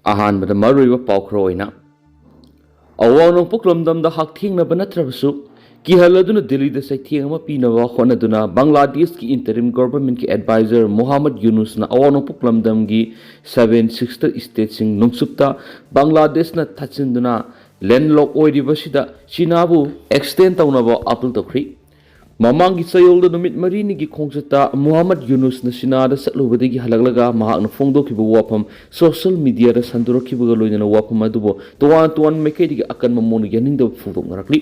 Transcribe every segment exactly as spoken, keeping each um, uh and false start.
ꯑꯍꯥꯟꯕꯗ ꯃꯔꯨꯑꯣꯏꯕ ꯄꯥꯎ ꯈꯔ ꯑꯣꯏꯅ, ꯑꯋꯥꯡ ꯅꯣꯡꯄꯣꯛ ꯂꯝꯗꯝꯗ ꯍꯛꯊꯦꯡꯅꯕ ꯅꯠꯇ꯭ꯔꯕꯁꯨ ꯀꯤꯍꯜꯂꯗꯨꯅ ꯗꯤꯜꯂꯤꯗ ꯆꯩꯊꯦꯡ ꯑꯃ ꯄꯤꯅꯕ ꯍꯣꯠꯅꯗꯨꯅ ꯕꯪꯒ꯭ꯂꯥꯗꯦꯁꯀꯤ interim governmentꯀꯤ advisor ꯃꯨꯍꯝꯃꯗ ꯌꯨꯅꯨꯁꯅ ꯑꯋꯥꯡ ꯅꯣꯡꯄꯣꯛ ꯂꯝꯗꯝꯒꯤ seven sister stateꯁꯤꯡ ꯅꯣꯡꯆꯨꯞꯇ ꯕꯪꯒ꯭ꯂꯥꯗꯦꯁꯅ ꯊꯠꯆꯤꯟꯗꯨꯅ landlock ꯑꯣꯏꯔꯤꯕꯁꯤꯗ ꯆꯤꯅꯥꯕꯨ extend ꯇꯧꯅꯕ appeal ꯇꯧꯈ꯭ꯔꯤ꯫ ꯃꯃꯥꯡꯒꯤ ꯆꯌꯣꯜꯗ ꯅꯨꯃꯤꯠ ꯃꯔꯤꯅꯤꯒꯤ ꯈꯣꯡꯆꯠꯇ ꯃꯨꯍꯝꯃꯗ ꯌꯨꯅꯨꯁꯅ ꯆꯤꯅꯥꯗ ꯆꯠꯂꯨꯕꯗꯒꯤ ꯍꯜꯂꯛꯂꯒ ꯃꯍꯥꯛꯅ ꯐꯣꯡꯗꯣꯛꯈꯤꯕ ꯋꯥꯐꯝ social mediaꯗ ꯁꯟꯗꯣꯔꯛꯈꯤꯕꯒ ꯂꯣꯏꯅꯅ ꯋꯥꯐꯝ ꯑꯗꯨꯕꯨ ꯇꯣꯉꯥꯟ ꯇꯣꯉꯥꯟꯕ ꯃꯥꯏꯀꯩꯗꯒꯤ ꯑꯀꯟꯕ ꯃꯑꯣꯡꯗ ꯌꯥꯅꯤꯡꯗꯕ ꯐꯣꯡꯗꯣꯛꯅꯔꯛꯂꯤ꯫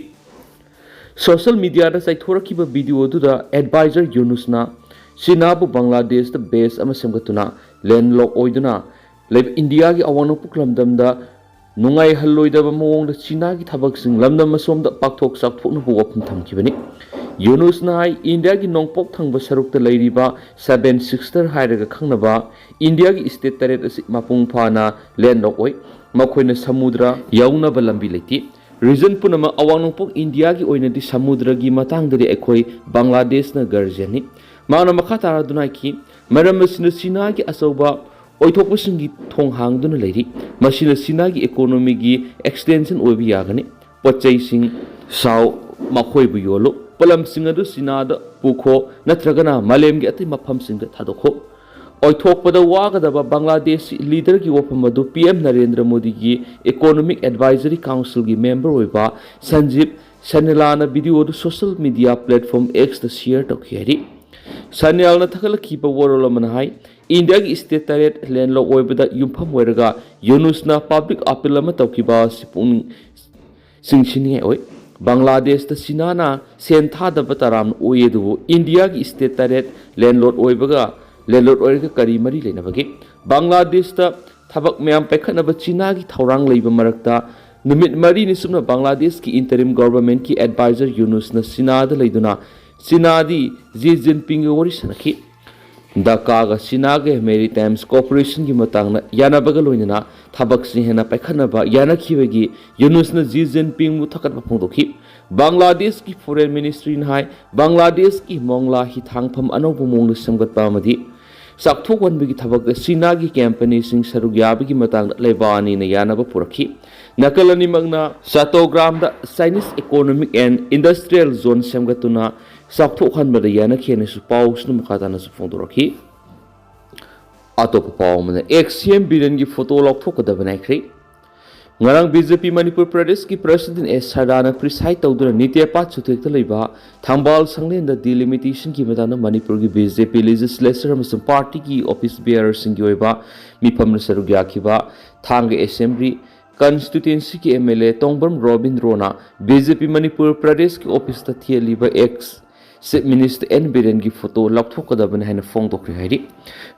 Social mediaꯗ ꯆꯥꯏꯊꯣꯔꯛꯈꯤꯕ video ꯑꯗꯨꯗ advisor ꯌꯨꯅꯨꯁꯅ ꯆꯤꯅꯥꯕꯨ ꯕꯪꯒ꯭ꯂꯥꯗꯦꯁꯇ base ꯑꯃ ꯁꯦꯝꯒꯠꯇꯨꯅ landlock ꯑꯣꯏꯗꯨꯅ ꯂꯩꯕ ꯏꯟꯗꯤꯌꯥꯒꯤ ꯑꯋꯥꯡ ꯅꯣꯡꯄꯣꯛ ꯂꯝꯗꯝꯗ ꯅꯨꯡꯉꯥꯏꯍꯜꯂꯣꯏꯗꯕ ꯃꯑꯣꯡꯗ ꯆꯤꯅꯥꯒꯤ ꯊꯕꯛꯁꯤꯡ ꯂꯝꯗꯝ ꯑꯁꯣꯝꯗ ꯄꯥꯛꯊꯣꯛ ꯆꯥꯎꯊꯣꯛꯅꯕ ꯋꯥꯐꯝ ꯊꯝꯈꯤꯕꯅꯤ꯫ ꯌꯨꯅꯨꯁꯅ ꯍꯥꯏ, ꯏꯟꯗꯤꯌꯥꯒꯤ ꯅꯣꯡꯄꯣꯛ ꯊꯪꯕ ꯁꯔꯨꯛꯇ ꯂꯩꯔꯤꯕ seven sister ꯍꯥꯏꯔꯒ ꯈꯪꯅꯕ ꯏꯟꯗꯤꯌꯥꯒꯤ state ꯇꯔꯦꯠ ꯑꯁꯤ ꯃꯄꯨꯡ ꯐꯥꯅ landlock ꯑꯣꯏ꯫ ꯃꯈꯣꯏꯅ ꯁꯃꯨꯗ꯭ꯔ ꯌꯧꯅꯕ ꯂꯝꯕꯤ ꯂꯩꯇꯦ꯫ Region ꯄꯨꯝꯅꯃꯛ ꯑꯋꯥꯡ ꯅꯣꯡꯄꯣꯛ ꯏꯟꯗꯤꯌꯥꯒꯤ ꯑꯣꯏꯅꯗꯤ ꯁꯃꯨꯗ꯭ꯔꯒꯤ ꯃꯇꯥꯡꯗꯗꯤ ꯑꯩꯈꯣꯏ ꯕꯪꯒ꯭ꯂꯥꯗꯦꯁꯅ guardianꯅꯤ꯫ ꯃꯍꯥꯛꯅ ꯃꯈꯥ ꯇꯥꯔꯗꯨꯅ ꯍꯥꯏꯈꯤ, ꯃꯔꯝ ꯑꯁꯤꯅ ꯆꯤꯅꯥꯒꯤ ꯑꯆꯧꯕ ꯑꯣꯏꯊꯣꯛꯄꯁꯤꯡꯒꯤ ꯊꯣꯡ ꯍꯥꯡꯗꯨꯅ ꯂꯩꯔꯤ꯫ ꯃꯁꯤꯅ ꯆꯤꯅꯥꯒꯤ economyꯒꯤ extension ꯑꯣꯏꯕ ꯌꯥꯒꯅꯤ꯫ ꯄꯣꯠ ꯆꯩꯁꯤꯡ ꯁꯥꯎ, ꯃꯈꯣꯏꯕꯨ ꯌꯣꯜꯂꯨ꯫ ꯄꯣꯠꯂꯝꯁꯤꯡ ꯑꯗꯨ ꯆꯤꯅꯥꯗ ꯄꯨꯈꯣ, ꯅꯠꯇ꯭ꯔꯒꯅ ꯃꯥꯂꯦꯝꯒꯤ ꯑꯇꯩ ꯃꯐꯝꯁꯤꯡꯗ ꯊꯥꯗꯣꯛꯈꯣ꯫ ꯑꯣꯏꯊꯣꯛꯄꯗ ꯋꯥꯒꯗꯕ ꯕꯪꯒ꯭ꯂꯥꯗꯦꯁꯤ leaderꯒꯤ ꯋꯥꯐꯝ ꯑꯗꯨ PM ꯅꯔꯦꯟꯗ꯭ꯔ ꯃꯣꯗꯤꯒꯤ Economic Advisory Councilꯒꯤ member ꯑꯣꯏꯕ ꯁꯟꯖꯤꯕ ꯁꯅꯦꯂꯥꯅ video ꯑꯗꯨ social media platform Xꯇ share ꯇꯧꯈꯤ ꯍꯥꯏꯔꯤ꯫ ꯁꯅꯦꯜꯅ ꯊꯥꯒꯠꯂꯛꯈꯤꯕ ꯋꯥꯔꯣꯜ ꯑꯃꯅ ꯍꯥꯏ, ꯏꯟꯗꯤꯌꯥꯒꯤ state ꯇꯔꯦꯠ landlock ꯑꯣꯏꯕꯗ ꯌꯨꯝꯐꯝ ꯑꯣꯏꯔꯒ ꯌꯨꯅꯨꯁꯅ public appeal ꯑꯃ ꯇꯧꯈꯤꯕ ꯑꯁꯤ ꯄꯨꯛꯅꯤꯡ ꯆꯤꯡꯁꯤꯟꯅꯤꯡꯉꯥꯏ ꯑꯣꯏ꯫ ꯕꯪꯒ꯭ꯂꯥꯗꯦꯁꯇ ꯆꯤꯅꯥꯅ ꯁꯦꯟ ꯊꯥꯗꯕ ꯇꯔꯥꯝꯅ ꯑꯣꯏ, ꯑꯗꯨꯕꯨ ꯏꯟꯗꯤꯌꯥꯒꯤ state ꯇꯔꯦꯠ landlock ꯑꯣꯏꯕꯒ, landlock ꯑꯣꯏꯔꯒ ꯀꯔꯤ ꯃꯔꯤ ꯂꯩꯅꯕꯒꯦ? ꯕꯪꯒ꯭ꯂꯥꯗꯦꯁꯇ ꯊꯕꯛ ꯃꯌꯥꯝ ꯄꯥꯏꯈꯠꯅꯕ ꯆꯤꯅꯥꯒꯤ ꯊꯧꯔꯥꯡ ꯂꯩꯕ ꯃꯔꯛꯇ ꯅꯨꯃꯤꯠ ꯃꯔꯤꯅꯤ ꯆꯨꯞꯅ ꯕꯪꯒ꯭ꯂꯥꯗꯦꯁꯀꯤ interim governmentꯀꯤ advisor ꯌꯨꯅꯨꯁꯅ ꯆꯤꯅꯥꯗ ꯂꯩꯗꯨꯅ ꯆꯤꯅꯥꯗꯤ ꯖꯤ ꯖꯤꯟꯄꯤꯡꯒ ꯋꯥꯔꯤ ꯁꯥꯟꯅꯈꯤ꯫ ꯙꯥꯀꯥꯒ ꯆꯤꯅꯥꯒ maritime cooperationꯒꯤ ꯃꯇꯥꯡꯗ ꯌꯥꯅꯕꯒ ꯂꯣꯏꯅꯅ ꯊꯕꯛꯁꯤꯡ ꯍꯦꯟꯅ ꯄꯥꯏꯈꯠꯅꯕ ꯌꯥꯅꯈꯤꯕꯒꯤ ꯌꯨꯅꯨꯁꯅ ꯖꯤ ꯖꯤꯟꯄꯤꯡꯕꯨ ꯊꯥꯒꯠꯄ ꯐꯣꯡꯗꯣꯛꯈꯤ꯫ ꯕꯪꯒ꯭ꯂꯥꯗꯦꯁꯀꯤ foreign ministryꯅ ꯍꯥꯏ, ꯕꯪꯒ꯭ꯂꯥꯗꯦꯁꯀꯤ ꯃꯣꯡꯂꯥ ꯍꯤꯊꯥꯡꯐꯝ ꯑꯅꯧꯕ ꯃꯑꯣꯡꯗ ꯁꯦꯝꯒꯠꯄ ꯑꯃꯗꯤ ꯆꯥꯎꯊꯣꯛꯍꯟꯕꯒꯤ ꯊꯕꯛꯇ ꯆꯤꯅꯥꯒꯤ ꯀꯝꯄꯅꯤꯁꯤꯡ ꯁꯔꯨꯛ ꯌꯥꯕꯒꯤ ꯃꯇꯥꯡꯗ ꯂꯩꯕꯥꯛ ꯑꯅꯤꯅ ꯌꯥꯅꯕ ꯄꯨꯔꯛꯈꯤ꯫ ꯅꯥꯀꯜ ꯑꯅꯤꯃꯛꯅ ꯆꯥꯇꯣꯒ꯭ꯔꯥꯝꯗ Chinese Economic and Industrial Zone ꯁꯦꯝꯒꯠꯇꯨꯅ ꯆꯥꯎꯊꯣꯛꯍꯟꯕꯗ ꯌꯥꯅꯈꯤ ꯍꯥꯏꯅꯁꯨ ꯄꯥꯎꯁꯤꯅ ꯃꯈꯥ ꯇꯥꯅꯁꯨ ꯐꯣꯡꯗꯣꯔꯛꯈꯤ꯫ ꯑꯇꯣꯞꯄ ꯄꯥꯎ ꯑꯃꯅ, ꯑꯦꯛꯁ ꯁꯤ ꯑꯦꯝ ꯕꯤꯔꯦꯟꯒꯤ ꯐꯣꯇꯣ ꯂꯧꯊꯣꯛꯀꯗꯕ ꯅꯥꯏꯈ꯭ꯔꯦ꯫ ꯉꯔꯥꯡ ꯕꯤ ꯖꯦ ꯄꯤ ꯃꯅꯤꯄꯨꯔ ꯄ꯭ꯔꯗꯦꯁꯀꯤ ꯄ꯭ꯔꯁꯤꯗꯦꯟ ꯑꯦꯁ ꯁꯔꯗꯥꯅ ꯄ꯭ꯔꯤꯁꯥꯏꯗ ꯇꯧꯗꯨꯅ ꯅꯤꯇꯦꯄꯥꯠ ꯆꯨꯊꯦꯛꯇ ꯂꯩꯕ ꯊꯪꯕꯥꯜ ꯁꯪꯂꯦꯟꯗ ꯗꯤꯂꯤꯃꯤꯇꯦꯁꯟꯒꯤ ꯃꯇꯥꯡꯗ ꯃꯅꯤꯄꯨꯔꯒꯤ ꯕꯤ ꯖꯦ ꯄꯤ ꯂꯦꯖꯤꯁꯂꯦꯆꯔ ꯑꯃꯁꯨꯡ ꯄꯥꯔꯇꯤꯒꯤ ꯑꯣꯐꯤꯁ ꯕꯤꯌꯔꯁꯤꯡꯒꯤ ꯑꯣꯏꯕ ꯃꯤꯐꯝꯗ ꯁꯔꯨꯛ ꯌꯥꯈꯤꯕ ꯊꯥꯡꯒ ꯑꯦꯁꯦꯝꯕ꯭ꯂꯤ ꯀꯟꯁꯇꯤꯇ꯭ꯋꯦꯟꯁꯤꯒꯤ ꯑꯦꯝ ꯑꯦꯜ ꯑꯦ ꯇꯣꯡꯕ꯭ꯔꯝ ꯔꯣꯕꯤꯟꯗ꯭ꯔꯣꯅ ꯕꯤ ꯖꯦ ꯄꯤ ꯃꯅꯤꯄꯨꯔ ꯄ꯭ꯔꯗꯦꯁꯀꯤ ꯑꯣꯐꯤꯁꯇ ꯊꯦꯠꯂꯤꯕ ꯑꯦꯛꯁ ꯆꯤꯐ ꯃꯤꯅꯤꯁꯇꯔ ꯑꯦꯟ ꯕꯤꯔꯦꯟꯒꯤ ꯐꯣꯇꯣ ꯂꯧꯊꯣꯛꯀꯗꯕꯅꯤ ꯍꯥꯏꯅ ꯐꯣꯡꯗꯣꯛꯈ꯭ꯔꯦ ꯍꯥꯏꯔꯤ꯫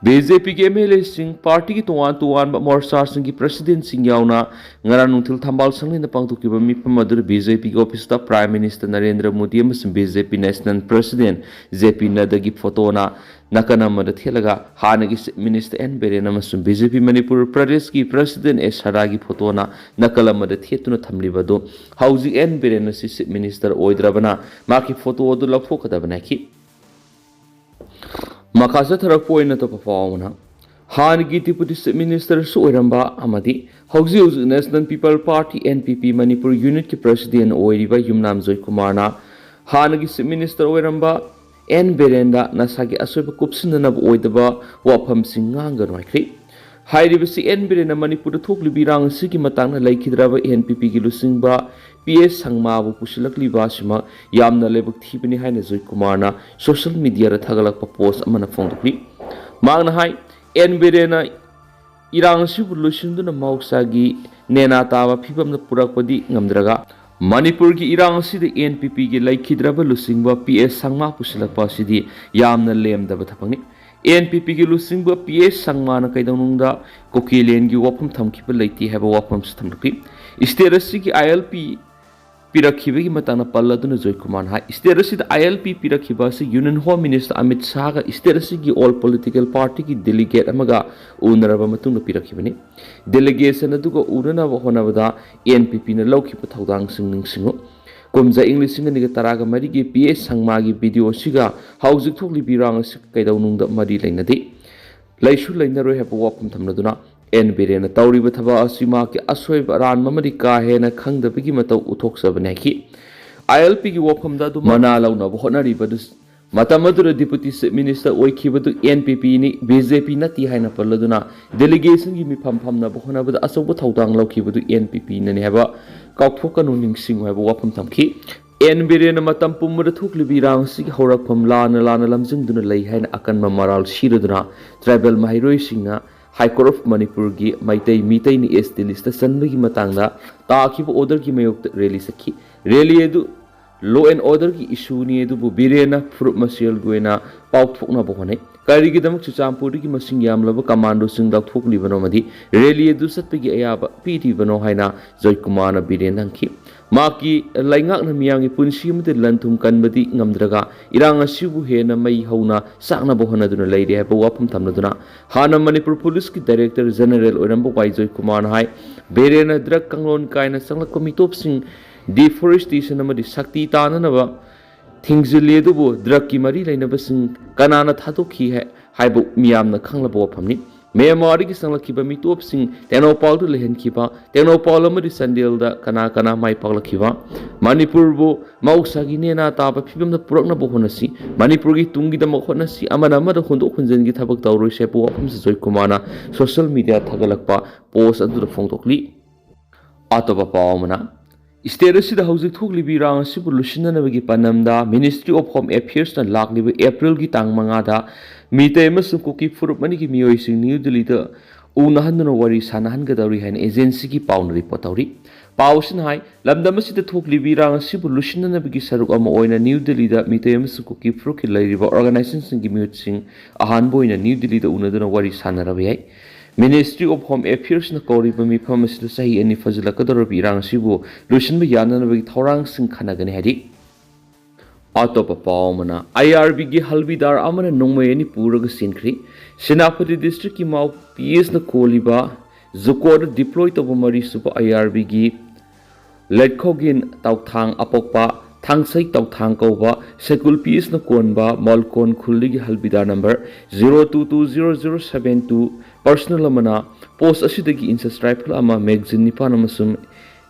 ꯕꯤ ꯖꯦ ꯄꯤꯒꯤ ꯑꯦꯝ ꯑꯦꯜ ꯑꯦꯁꯤꯡ, ꯄꯥꯔꯇꯤꯒꯤ ꯇꯣꯉꯥꯟ ꯇꯣꯉꯥꯟꯕ ꯃꯣꯔꯆꯥꯁꯤꯡꯒꯤ ꯄ꯭ꯔꯁꯤꯗꯦꯟꯁꯤꯡ ꯌꯥꯎꯅ ꯉꯔꯥꯡ ꯅꯨꯡꯊꯤꯜ ꯊꯝꯕꯥꯜ ꯁꯪꯂꯦꯟꯗ ꯄꯥꯡꯊꯣꯛꯈꯤꯕ ꯃꯤꯐꯝ ꯑꯗꯨꯗ ꯕꯤ ꯖꯦ ꯄꯤꯒꯤ ꯑꯣꯐꯤꯁꯇ ꯄ꯭ꯔꯥꯏꯝ ꯃꯤꯅꯤꯁꯇꯔ ꯅꯔꯦꯟꯗ꯭ꯔ ꯃꯣꯗꯤ ꯑꯃꯁꯨꯡ ꯕꯤ ꯖꯦ ꯄꯤ ꯅꯦꯁꯅꯦꯜ ꯄ꯭ꯔꯁꯤꯗꯦꯟ ꯖꯦ ꯄꯤ ꯅꯗ꯭ꯗꯥꯒꯤ ꯐꯣꯇꯣꯅ ꯅꯥꯀꯟ ꯑꯃꯗ ꯊꯦꯠꯂꯒ ꯍꯥꯟꯅꯒꯤ ꯆꯤꯐ ꯃꯤꯅꯤꯁꯇꯔ ꯑꯦꯟ ꯕꯤꯔꯦꯟ ꯑꯃꯁꯨꯡ ꯕꯤ ꯖꯦ ꯄꯤ ꯃꯅꯤꯄꯨꯔ ꯄ꯭ꯔꯗꯦꯁꯀꯤ ꯄ꯭ꯔꯁꯤꯗꯦꯟ ꯑꯦꯁ ꯁꯔꯗꯥꯒꯤ ꯐꯣꯇꯣꯅ ꯅꯥꯀꯜ ꯑꯃꯗ ꯊꯦꯠꯇꯨꯅ ꯊꯝꯂꯤꯕ ꯑꯗꯨ ꯍꯧꯖꯤꯛ ꯑꯦꯟ ꯕꯤꯔꯦꯟ ꯑꯁꯤ ꯆꯤꯐ ꯃꯤꯅꯤꯁꯇꯔ ꯑꯣꯏꯗ꯭ꯔꯕꯅ ꯃꯍꯥꯛꯀꯤ ꯐꯣꯇꯣ ꯑꯗꯨ ꯂꯧꯊꯣꯛꯀꯗꯕꯅꯤ ꯍꯥꯏꯈꯤ꯫ ꯃꯈꯥ ꯆꯠꯊꯔꯛꯄ ꯑꯣꯏꯅ ꯑꯇꯣꯞꯄ ꯄꯥꯎ ꯑꯃꯅ, ꯍꯥꯟꯅꯒꯤ ꯗꯤꯄꯨꯇꯤ ꯆꯤꯐ ꯃꯤꯅꯤꯁꯇꯔꯁꯨ ꯑꯣꯏꯔꯝꯕ ꯑꯃꯗꯤ ꯍꯧꯖꯤꯛ ꯍꯧꯖꯤꯛ national people party, N P P, Manipur ꯌꯨꯅꯤꯠꯀꯤ ꯄ꯭ꯔꯁꯤꯗꯦꯟ ꯑꯣꯏꯔꯤꯕ ꯌꯨꯝꯅꯥꯝ ꯖꯣꯏꯀꯨꯃꯥꯔꯅ ꯍꯥꯟꯅꯒꯤ ꯆꯤꯐ ꯃꯤꯅꯤꯁꯇꯔ ꯑꯣꯏꯔꯝꯕ ꯑꯦꯟ ꯕꯤꯔꯦꯟꯗ ꯅꯁꯥꯒꯤ ꯑꯁꯣꯏꯕ ꯀꯨꯞꯁꯤꯟꯅꯅꯕ ꯑꯣꯏꯗꯕ ꯋꯥꯐꯝꯁꯤꯡ ꯉꯥꯡꯒꯅꯨ ꯍꯥꯏꯈ꯭ꯔꯤ꯫ ꯍꯥꯏꯔꯤꯕꯁꯤ ꯑꯦꯟ ꯕꯤꯔꯦꯟꯅ ꯃꯅꯤꯄꯨꯔꯗ ꯊꯣꯛꯂꯤꯕ ꯏꯔꯥꯡ ꯑꯁꯤꯒꯤ ꯃꯇꯥꯡꯗ ꯂꯩꯈꯤꯗ꯭ꯔꯕ ꯑꯦꯟ ꯄꯤ ꯄꯤꯒꯤ ꯂꯨꯆꯤꯡꯕ ꯄꯤ ꯑꯦꯁ ꯁꯪꯃꯥꯕꯨ ꯄꯨꯁꯤꯜꯂꯛꯂꯤꯕ ꯑꯁꯤꯃꯛ ꯌꯥꯝꯅ ꯂꯥꯏꯕꯛ ꯊꯤꯕꯅꯤ ꯍꯥꯏꯅ ꯖꯣꯏꯀꯨꯃꯥꯔꯅ ꯁꯣꯁꯤꯌꯦꯜ ꯃꯤꯗꯤꯌꯥꯗ ꯊꯥꯒꯠꯂꯛꯄ ꯄꯣꯁ ꯑꯃꯅ ꯐꯣꯡꯗꯣꯛꯂꯤ꯫ ꯃꯍꯥꯛꯅ ꯍꯥꯏ, ꯑꯦꯟ ꯕꯤꯔꯦꯟꯅ ꯏꯔꯥꯡ ꯑꯁꯤꯕꯨ ꯂꯣꯏꯁꯤꯟꯗꯨꯅ ꯃꯍꯧꯁꯥꯒꯤ ꯅꯦꯅꯥ ꯇꯥꯕ ꯐꯤꯕꯝꯗ ꯄꯨꯔꯛꯄꯗꯤ ꯉꯝꯗ꯭ꯔꯒ, ꯃꯅꯤꯄꯨꯔꯒꯤ ꯏꯔꯥꯡ ꯑꯁꯤꯗ ꯑꯦꯟ ꯄꯤ ꯄꯤꯒꯤ ꯂꯩꯈꯤꯗ꯭ꯔꯕ ꯂꯨꯆꯤꯡꯕ ꯄꯤ ꯑꯦꯁ ꯁꯪꯃꯥ ꯄꯨꯁꯤꯜꯂꯛꯄ ꯑꯁꯤꯗꯤ ꯌꯥꯝꯅ ꯂꯦꯝꯗꯕ ꯊꯕꯛꯅꯤ꯫ ꯑꯦꯟ ꯄꯤ ꯄꯤꯒꯤ ꯂꯨꯆꯤꯡꯕ ꯄꯤ ꯑꯦꯁ ꯁꯪꯃꯥꯅ ꯀꯩꯗꯧꯅꯨꯡꯗ ꯀꯨꯀꯤꯂꯦꯟꯒꯤ ꯋꯥꯐꯝ ꯊꯝꯈꯤꯕ ꯂꯩꯇꯦ ꯍꯥꯏꯕ ꯋꯥꯐꯝꯁꯨ ꯊꯝꯂꯛꯈꯤ꯫ ꯁ꯭ꯇꯦꯠ ꯑꯁꯤꯒꯤ ꯑꯥꯏ ꯑꯦꯜ ꯄꯤ ꯄꯤꯔꯛꯈꯤꯕꯒꯤ ꯃꯇꯥꯡꯗ ꯄꯜꯂꯗꯨꯅ ꯖꯣꯏꯀꯨꯃꯥꯔꯅ ꯍꯥꯏ, ꯁ꯭ꯇꯦꯠ ꯑꯁꯤꯗ ꯑꯥꯏ ꯑꯦꯜ ꯄꯤ ꯄꯤꯔꯛꯈꯤꯕ ꯑꯁꯤ ꯌꯨꯅꯤꯌꯟ ꯍꯣꯝ ꯃꯤꯅꯤꯁꯇꯔ ꯑꯃꯤꯠ ꯁꯥꯍꯒ ꯁ꯭ꯇꯦꯠ ꯑꯁꯤꯒꯤ ꯑꯣꯜ ꯄꯣꯂꯤꯇꯤꯀꯦꯜ ꯄꯥꯔꯇꯤꯒꯤ ꯗꯦꯂꯤꯒꯦꯠ ꯑꯃꯒ ꯎꯅꯔꯕ ꯃꯇꯨꯡꯗ ꯄꯤꯔꯛꯈꯤꯕꯅꯤ꯫ ꯗꯦꯂꯤꯒꯦꯁꯟ ꯑꯗꯨꯒ ꯎꯅꯅꯕ ꯍꯣꯠꯅꯕꯗ ꯑꯦꯟ ꯄꯤ ꯄꯤꯅ ꯂꯧꯈꯤꯕ ꯊꯧꯗꯥꯡꯁꯤꯡ ꯅꯤꯡꯁꯤꯡꯉꯨ꯫ ꯀꯨꯝꯖꯥ ꯏꯪ ꯂꯤꯁꯤꯡ ꯑꯅꯤꯒ ꯇꯔꯥꯒ ꯃꯔꯤꯒꯤ ꯄꯤ ꯑꯦꯁ ꯁꯪꯃꯥꯒꯤ ꯚꯤꯗꯤꯑꯣ ꯑꯁꯤꯒ ꯍꯧꯖꯤꯛ ꯊꯣꯛꯂꯤꯕ ꯏꯔꯥꯡ ꯑꯁꯤ ꯀꯩꯗꯧꯅꯨꯡꯗ ꯃꯔꯤ ꯂꯩꯅꯗꯦ꯫ ꯂꯩꯁꯨ ꯂꯩꯅꯔꯣꯏ ꯍꯥꯏꯕ ꯋꯥꯐꯝ ꯊꯝꯂꯗꯨꯅ, ꯑꯦꯟ ꯕꯤꯔꯦꯟꯅ ꯇꯧꯔꯤꯕ ꯊꯕꯛ ꯑꯁꯤ ꯃꯍꯥꯛꯀꯤ ꯑꯁꯣꯏꯕ ꯑꯔꯥꯟꯕ ꯑꯃꯗꯤ ꯀꯥ ꯍꯦꯟꯅ ꯈꯪꯗꯕꯒꯤ ꯃꯇꯧ ꯎꯠꯊꯣꯛꯆꯕꯅꯤ ꯍꯥꯏꯈꯤ꯫ ꯑꯥꯏ ꯑꯦꯜ ꯄꯤꯒꯤ ꯋꯥꯐꯝꯗ ꯑꯗꯨꯝ ꯃꯅꯥ ꯂꯧꯅꯕ ꯍꯣꯠꯅꯔꯤꯕꯗꯨ, ꯃꯇꯝ ꯑꯗꯨꯗ ꯗꯤꯄꯨꯇꯤ ꯆꯤꯐ ꯃꯤꯅꯤꯁꯇꯔ ꯑꯣꯏꯈꯤꯕꯗꯨ ꯑꯦꯟ ꯄꯤ ꯄꯤꯅꯤ, ꯕꯤ ꯖꯦ ꯄꯤ ꯅꯠꯇꯦ ꯍꯥꯏꯅ ꯄꯜꯂꯗꯨꯅ, ꯗꯦꯂꯤꯒꯦꯁꯟꯒꯤ ꯃꯤꯐꯝ ꯐꯝꯅꯕ ꯍꯣꯠꯅꯕꯗ ꯑꯆꯧꯕ ꯊꯧꯗꯥꯡ ꯂꯧꯈꯤꯕꯗꯨ ꯑꯦꯟ ꯄꯤ ꯄꯤꯅꯅꯤ ꯍꯥꯏꯕ ꯀꯥꯎꯊꯣꯛꯀꯅꯨ, ꯅꯤꯡꯁꯤꯡꯉꯨ ꯍꯥꯏꯕ ꯋꯥꯐꯝ ꯊꯝꯈꯤ꯫ ꯑꯦꯟ ꯕꯤꯔꯦꯟꯅ ꯃꯇꯝ ꯄꯨꯝꯕꯗ ꯊꯣꯛꯂꯤꯕ ꯏꯔꯥꯡ ꯑꯁꯤꯒꯤ ꯍꯧꯔꯛꯐꯝ ꯂꯥꯟꯅ ꯂꯥꯟꯅ ꯂꯝꯖꯤꯡꯗꯨꯅ ꯂꯩ ꯍꯥꯏꯅ ꯑꯀꯟꯕ ꯃꯔꯥꯜ ꯁꯤꯔꯗꯨꯅ, ꯇ꯭ꯔꯥꯏꯕꯦꯜ ꯃꯍꯩꯔꯣꯏꯁꯤꯡꯅ ꯍꯥꯏ ꯀꯣꯔꯠ ꯑꯣꯐ ꯃꯅꯤꯄꯨꯔꯒꯤ ꯃꯩꯇꯩ ꯃꯤꯇꯩꯅ ꯑꯦꯁ ꯇꯤ ꯂꯤꯁꯇ ꯆꯟꯕꯒꯤ ꯃꯇꯥꯡꯗ ꯇꯥꯈꯤꯕ ꯑꯣꯔꯗꯔꯒꯤ ꯃꯥꯌꯣꯛꯇ ꯔꯦꯂꯤ ꯆꯠꯈꯤ꯫ ꯔꯦꯂꯤ ꯑꯗꯨ law and orderꯒꯤ ꯏꯁꯨꯅꯤ, ꯑꯗꯨꯕꯨ ꯕꯤꯔꯦꯟꯅ ꯐꯨꯔꯨꯞ ꯃꯁꯦꯜꯒꯤ ꯑꯣꯏꯅ ꯄꯥꯎꯊꯣꯛꯅꯕ ꯍꯣꯠꯅꯩ꯫ ꯀꯔꯤꯒꯤꯗꯃꯛ ꯆꯨꯔꯆꯥꯟꯄꯨꯔꯗꯒꯤ ꯃꯁꯤꯡ ꯌꯥꯝꯂꯕ ꯀꯃꯥꯟꯗꯣꯁꯤꯡ ꯂꯧꯊꯣꯛꯂꯤꯕꯅꯣ ꯑꯃꯗꯤ ꯔꯦꯂꯤ ꯑꯗꯨ ꯆꯠꯄꯒꯤ ꯑꯌꯥꯕ ꯄꯤꯔꯤꯕꯅꯣ ꯍꯥꯏꯅ ꯖꯣꯏꯀꯨꯃꯥꯔꯅ ꯕꯤꯔꯦꯟꯗ ꯍꯪꯈꯤ꯫ ꯃꯍꯥꯛꯀꯤ ꯂꯩꯉꯥꯛꯅ ꯃꯤꯌꯥꯝꯒꯤ ꯄꯨꯟꯁꯤ ꯑꯃꯗꯤ ꯂꯟ ꯊꯨꯝ ꯀꯟꯕꯗꯤ ꯉꯝꯗ꯭ꯔꯒ, ꯏꯔꯥꯡ ꯑꯁꯤꯕꯨ ꯍꯦꯟꯅ ꯃꯩ ꯍꯧꯅ ꯆꯥꯛꯅꯕ ꯍꯣꯠꯅꯗꯨꯅ ꯂꯩꯔꯤ ꯍꯥꯏꯕ ꯋꯥꯐꯝ ꯊꯝꯂꯗꯨꯅ, ꯍꯥꯟꯅ ꯃꯅꯤꯄꯨꯔ ꯄꯨꯂꯤꯁꯀꯤ ꯗꯥꯏꯔꯦꯛꯇꯔ ꯖꯦꯅꯔꯦꯜ ꯑꯣꯏꯔꯝꯕ ꯋꯥꯏ ꯖꯣꯏꯀꯨꯃꯥꯔꯅ ꯍꯥꯏ, ꯕꯤꯔꯦꯟꯅ ꯗ꯭ꯔꯒ ꯀꯥꯡꯂꯣꯟ ꯀꯥꯏꯅ ꯆꯪꯂꯛꯄ ꯃꯤꯇꯣꯞꯁꯤꯡ ꯗꯤꯐꯣꯔꯦꯁꯇꯦꯁꯟ ꯑꯃꯗꯤ ꯁꯛꯇꯤ ꯇꯥꯟꯅꯅꯕ ꯊꯤꯡꯖꯤꯜꯂꯤ, ꯑꯗꯨꯕꯨ ꯗ꯭ꯔꯒꯀꯤ ꯃꯔꯤ ꯂꯩꯅꯕꯁꯤꯡ ꯀꯅꯥꯅ ꯊꯥꯗꯣꯛꯈꯤ ꯍꯥꯏ-, ꯍꯥꯏꯕ ꯃꯤꯌꯥꯝꯅ ꯈꯪꯂꯕ ꯋꯥꯐꯝꯅꯤ꯫ ꯃ꯭ꯌꯥꯟꯃꯥꯔꯗꯒꯤ ꯆꯪꯂꯛꯈꯤꯕ ꯃꯤꯇꯣꯞꯁꯤꯡ ꯇꯦꯡꯅꯧꯄꯥꯜꯗ ꯂꯩꯍꯟꯈꯤꯕ, ꯇꯦꯡꯅꯧꯄꯥꯜ ꯑꯃꯗꯤ ꯆꯥꯟꯗꯦꯜꯗ ꯀꯅꯥ ꯀꯅꯥ ꯃꯥꯏ ꯄꯥꯛꯂꯛꯈꯤꯕ? ꯃꯅꯤꯄꯨꯔꯕꯨ ꯃꯍꯧꯁꯥꯒꯤ ꯅꯦꯅꯥ ꯇꯥꯕ ꯐꯤꯕꯝꯗ ꯄꯨꯔꯛꯅꯕ ꯍꯣꯠꯅꯁꯤ꯫ ꯃꯅꯤꯄꯨꯔꯒꯤ ꯇꯨꯡꯒꯤꯗꯃꯛ ꯍꯣꯠꯅꯁꯤ꯫ ꯑꯃꯅ ꯑꯃꯗ ꯍꯣꯟꯗꯣꯛ ꯍꯣꯟꯖꯤꯟꯒꯤ ꯊꯕꯛ ꯇꯧꯔꯣꯏꯁꯤ ꯍꯥꯏꯕ ꯋꯥꯐꯝꯁꯤ ꯖꯣꯏꯀꯨꯃꯥꯔꯅ ꯁꯣꯁꯤꯌꯦꯜ ꯃꯤꯗꯤꯌꯥ ꯊꯥꯒꯠꯂꯛꯄ ꯄꯣꯁ ꯑꯗꯨꯗ ꯐꯣꯡꯗꯣꯛꯂꯤ꯫ ꯑꯇꯣꯞꯄ ꯄꯥꯎ ꯑꯃꯅ, ꯁ꯭ꯇꯦꯠ ꯑꯁꯤꯗ ꯍꯧꯖꯤꯛ ꯊꯣꯛꯂꯤꯕ ꯏꯔꯥꯡ ꯑꯁꯤꯕꯨ ꯂꯨꯁꯤꯟꯅꯅꯕꯒꯤ ꯄꯥꯟꯗꯝꯗ Ministry of Home Affairsꯅ ꯂꯥꯛꯂꯤꯕ ꯑꯦꯄ꯭ꯔꯤꯜꯒꯤ ꯇꯥꯡ ꯃꯉꯥꯗ ꯃꯤꯇꯩ ꯑꯃꯁꯨꯡ ꯀꯨꯀꯤ ꯐꯨꯔꯨꯞ ꯑꯅꯤꯒꯤ ꯃꯤꯑꯣꯏꯁꯤꯡ ꯅ꯭ꯌꯨ ꯗꯤꯜꯂꯤꯗ ꯎꯅꯍꯟꯗꯨꯅ ꯋꯥꯔꯤ ꯁꯥꯟꯅꯍꯟꯒꯗꯧꯔꯤ ꯍꯥꯏꯅ ꯑꯦꯖꯦꯟꯁꯤꯒꯤ ꯄꯥꯎꯅ ꯔꯤꯄꯣꯔꯠ ꯇꯧꯔꯤ꯫ ꯄꯥꯎ ꯑꯁꯤꯅ ꯍꯥꯏ, ꯂꯝꯗꯝ ꯑꯁꯤꯗ ꯊꯣꯛꯂꯤꯕ ꯏꯔꯥꯡ ꯑꯁꯤꯕꯨ ꯂꯨꯁꯤꯟꯅꯅꯕꯒꯤ ꯁꯔꯨꯛ ꯑꯃ ꯑꯣꯏꯅ ꯅ꯭ꯌꯨ ꯗꯤꯜꯂꯤꯗ ꯃꯤꯇꯩ ꯑꯃꯁꯨꯡ ꯀꯨꯀꯤ ꯐꯨꯔꯨꯞꯀꯤ ꯂꯩꯔꯤꯕ ꯑꯣꯔꯒꯅꯥꯏꯖꯦꯁꯟꯁꯤꯡꯒꯤ ꯃꯤꯍꯨꯠꯁꯤꯡ ꯑꯍꯥꯟꯕ ꯑꯣꯏꯅ ꯅ꯭ꯌꯨ ꯗꯤꯜꯂꯤꯗ ꯎꯅꯗꯨꯅ ꯋꯥꯔꯤ ꯁꯥꯟꯅꯔꯕ ꯌꯥꯏ꯫ Ministry of Home Affairsꯅ ꯀꯧꯔꯤꯕ ꯃꯤꯐꯝ ꯑꯁꯤꯗ ꯆꯍꯤ ꯑꯅꯤ ꯐꯥꯖꯤꯜꯂꯛꯀꯗꯧꯔꯕ ꯏꯔꯥꯡ ꯑꯁꯤꯕꯨ ꯂꯣꯏꯁꯤꯟꯕ ꯌꯥꯅꯅꯕꯒꯤ ꯊꯧꯔꯥꯡꯁꯤꯡ ꯈꯟꯅꯒꯅꯤ ꯍꯥꯏꯔꯤ꯫ ꯑꯇꯣꯞꯄ ꯄꯥꯎ ꯑꯃꯅ, ꯑꯥꯏ ꯑꯥꯔ ꯕꯤꯒꯤ ꯍꯜꯕꯤꯗꯥꯔ ꯑꯃꯅ ꯅꯣꯡꯃꯩ ꯑꯅꯤ ꯄꯨꯔꯒ ꯆꯦꯟꯈ꯭ꯔꯤ꯫ ꯁꯦꯅꯥꯄꯇꯤ ꯗꯤꯁꯇ꯭ꯔꯤꯛꯀꯤ ꯃꯥꯎ ꯄꯤ ꯑꯦꯁꯅ ꯀꯣꯜꯂꯤꯕ ꯖꯨꯀꯣꯗ ꯗꯤꯄ꯭ꯂꯣꯏ ꯇꯧꯕ ꯃꯔꯤꯁꯨꯕ ꯑꯥꯏ ꯑꯥꯔ ꯕꯤꯒꯤ ꯂꯩꯈꯣꯒꯤꯟ ꯇꯥꯎꯊꯥꯡ ꯑꯄꯣꯛꯄ ꯊꯥꯡꯁꯩ ꯇꯧꯊꯥꯡ ꯀꯧꯕ ꯁꯦꯀꯨꯜ ꯄꯤ ꯑꯦꯁꯅ ꯀꯣꯟꯕ ꯃꯣꯜꯀꯣꯟ ꯈꯨꯜꯗꯒꯤ ꯍꯜꯕꯤꯗꯥ number zero two two zero zero seven two personal ꯑꯃꯅ ꯄꯣꯁ ꯑꯁꯤꯗꯒꯤ ꯏꯟꯆꯦꯁ ꯔꯥꯏꯐꯜ ꯑꯃ, ꯃꯦꯒꯖꯤꯟ ꯅꯤꯄꯥꯟ ꯑꯃꯁꯨꯡ